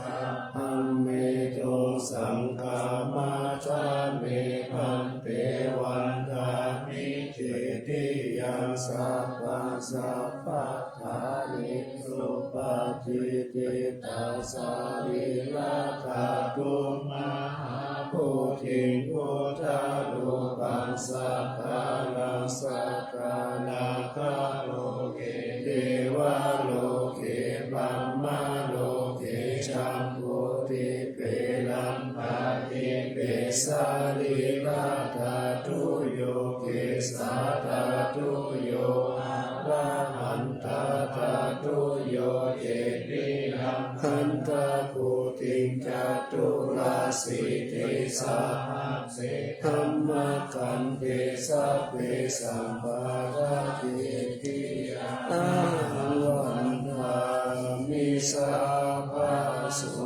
sabbaṃ me dosaṃ khamatha me bhante, vandāmi cetiyaṃ sabbaṃ sabbaṭṭhānesu paṭicca sārīradhātuṃ mahābodhiṃ buddharūpaṃ sakkāraṃ sakkārakkharoke devaloke brahmaloke jambudīpe lambadīpe sārīradhātuyo kesādhātuyo arahan tadhātuyo cetiyaṃ gandhakoṭiṃ caturāsītisahassaṃ dhammakkhandhe sabbe samparāketi ahaṃ vandāmi sabbaso.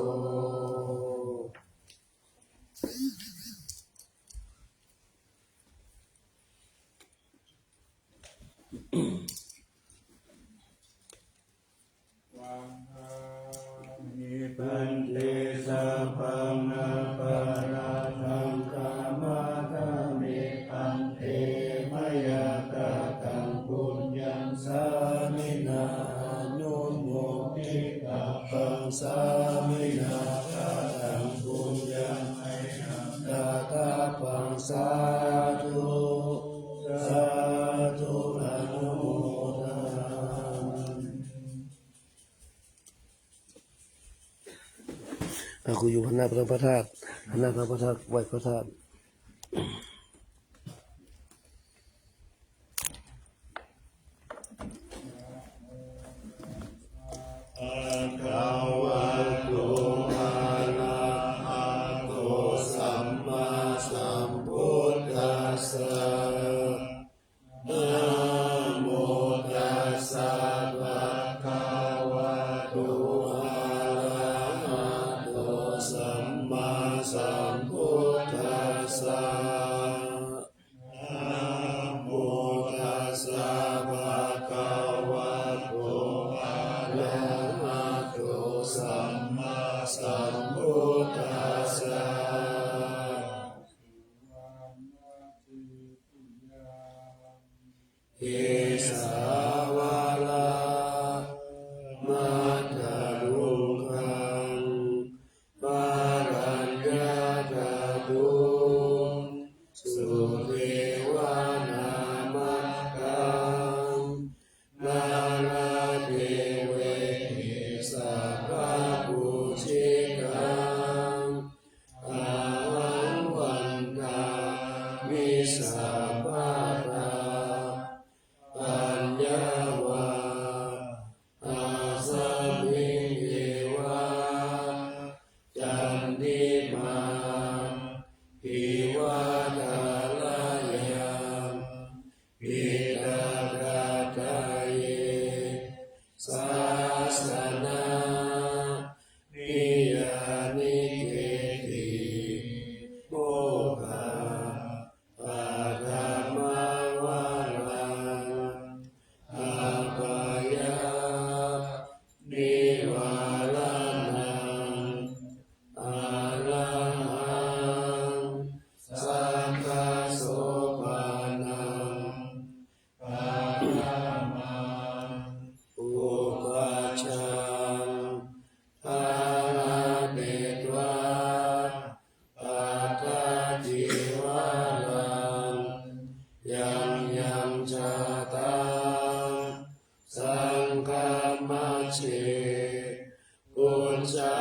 Vandāmi bhante sabbaṃ aparādhaṃ khamatha me bhante, mayā kataṃ sāminā kataṃ puññaṃ mayhaṃ dātabbaṃ sādhu sādhu anumodāmi. อ่ะ ครูอยู่หันหน้าไปทางพระธาตุ หันหน้าทางพระธาตุ ไหว้พระธาตุ Bhagavato arahato sammāsambuddhassa. Namo tassa bhagavato arahato sammāsambuddhassa. Namo tassa bhagavato arahato sammāsambuddhassa. Kesavāna matthaluṅgaṃ araññātaduṃ sudevanāmakhaṃ nāḷāgiriṃ sabrahūjikaṃ ahaṃ vandāmi sabbadā. Aññāva asmiṃ eva candimā iva thārāyaṃ piṭakatthaye sāsanā niyyānikehi mokkhamadhyamamāraṃ apāyanivāraṇaṃ arahaṃ sakyasopaṇaṃ brahmaṃ upajjhaṃ ārabbhitvā atthacīvaraṃ yaṃ yaṃ jātaṃ saṅghamajjhe uñca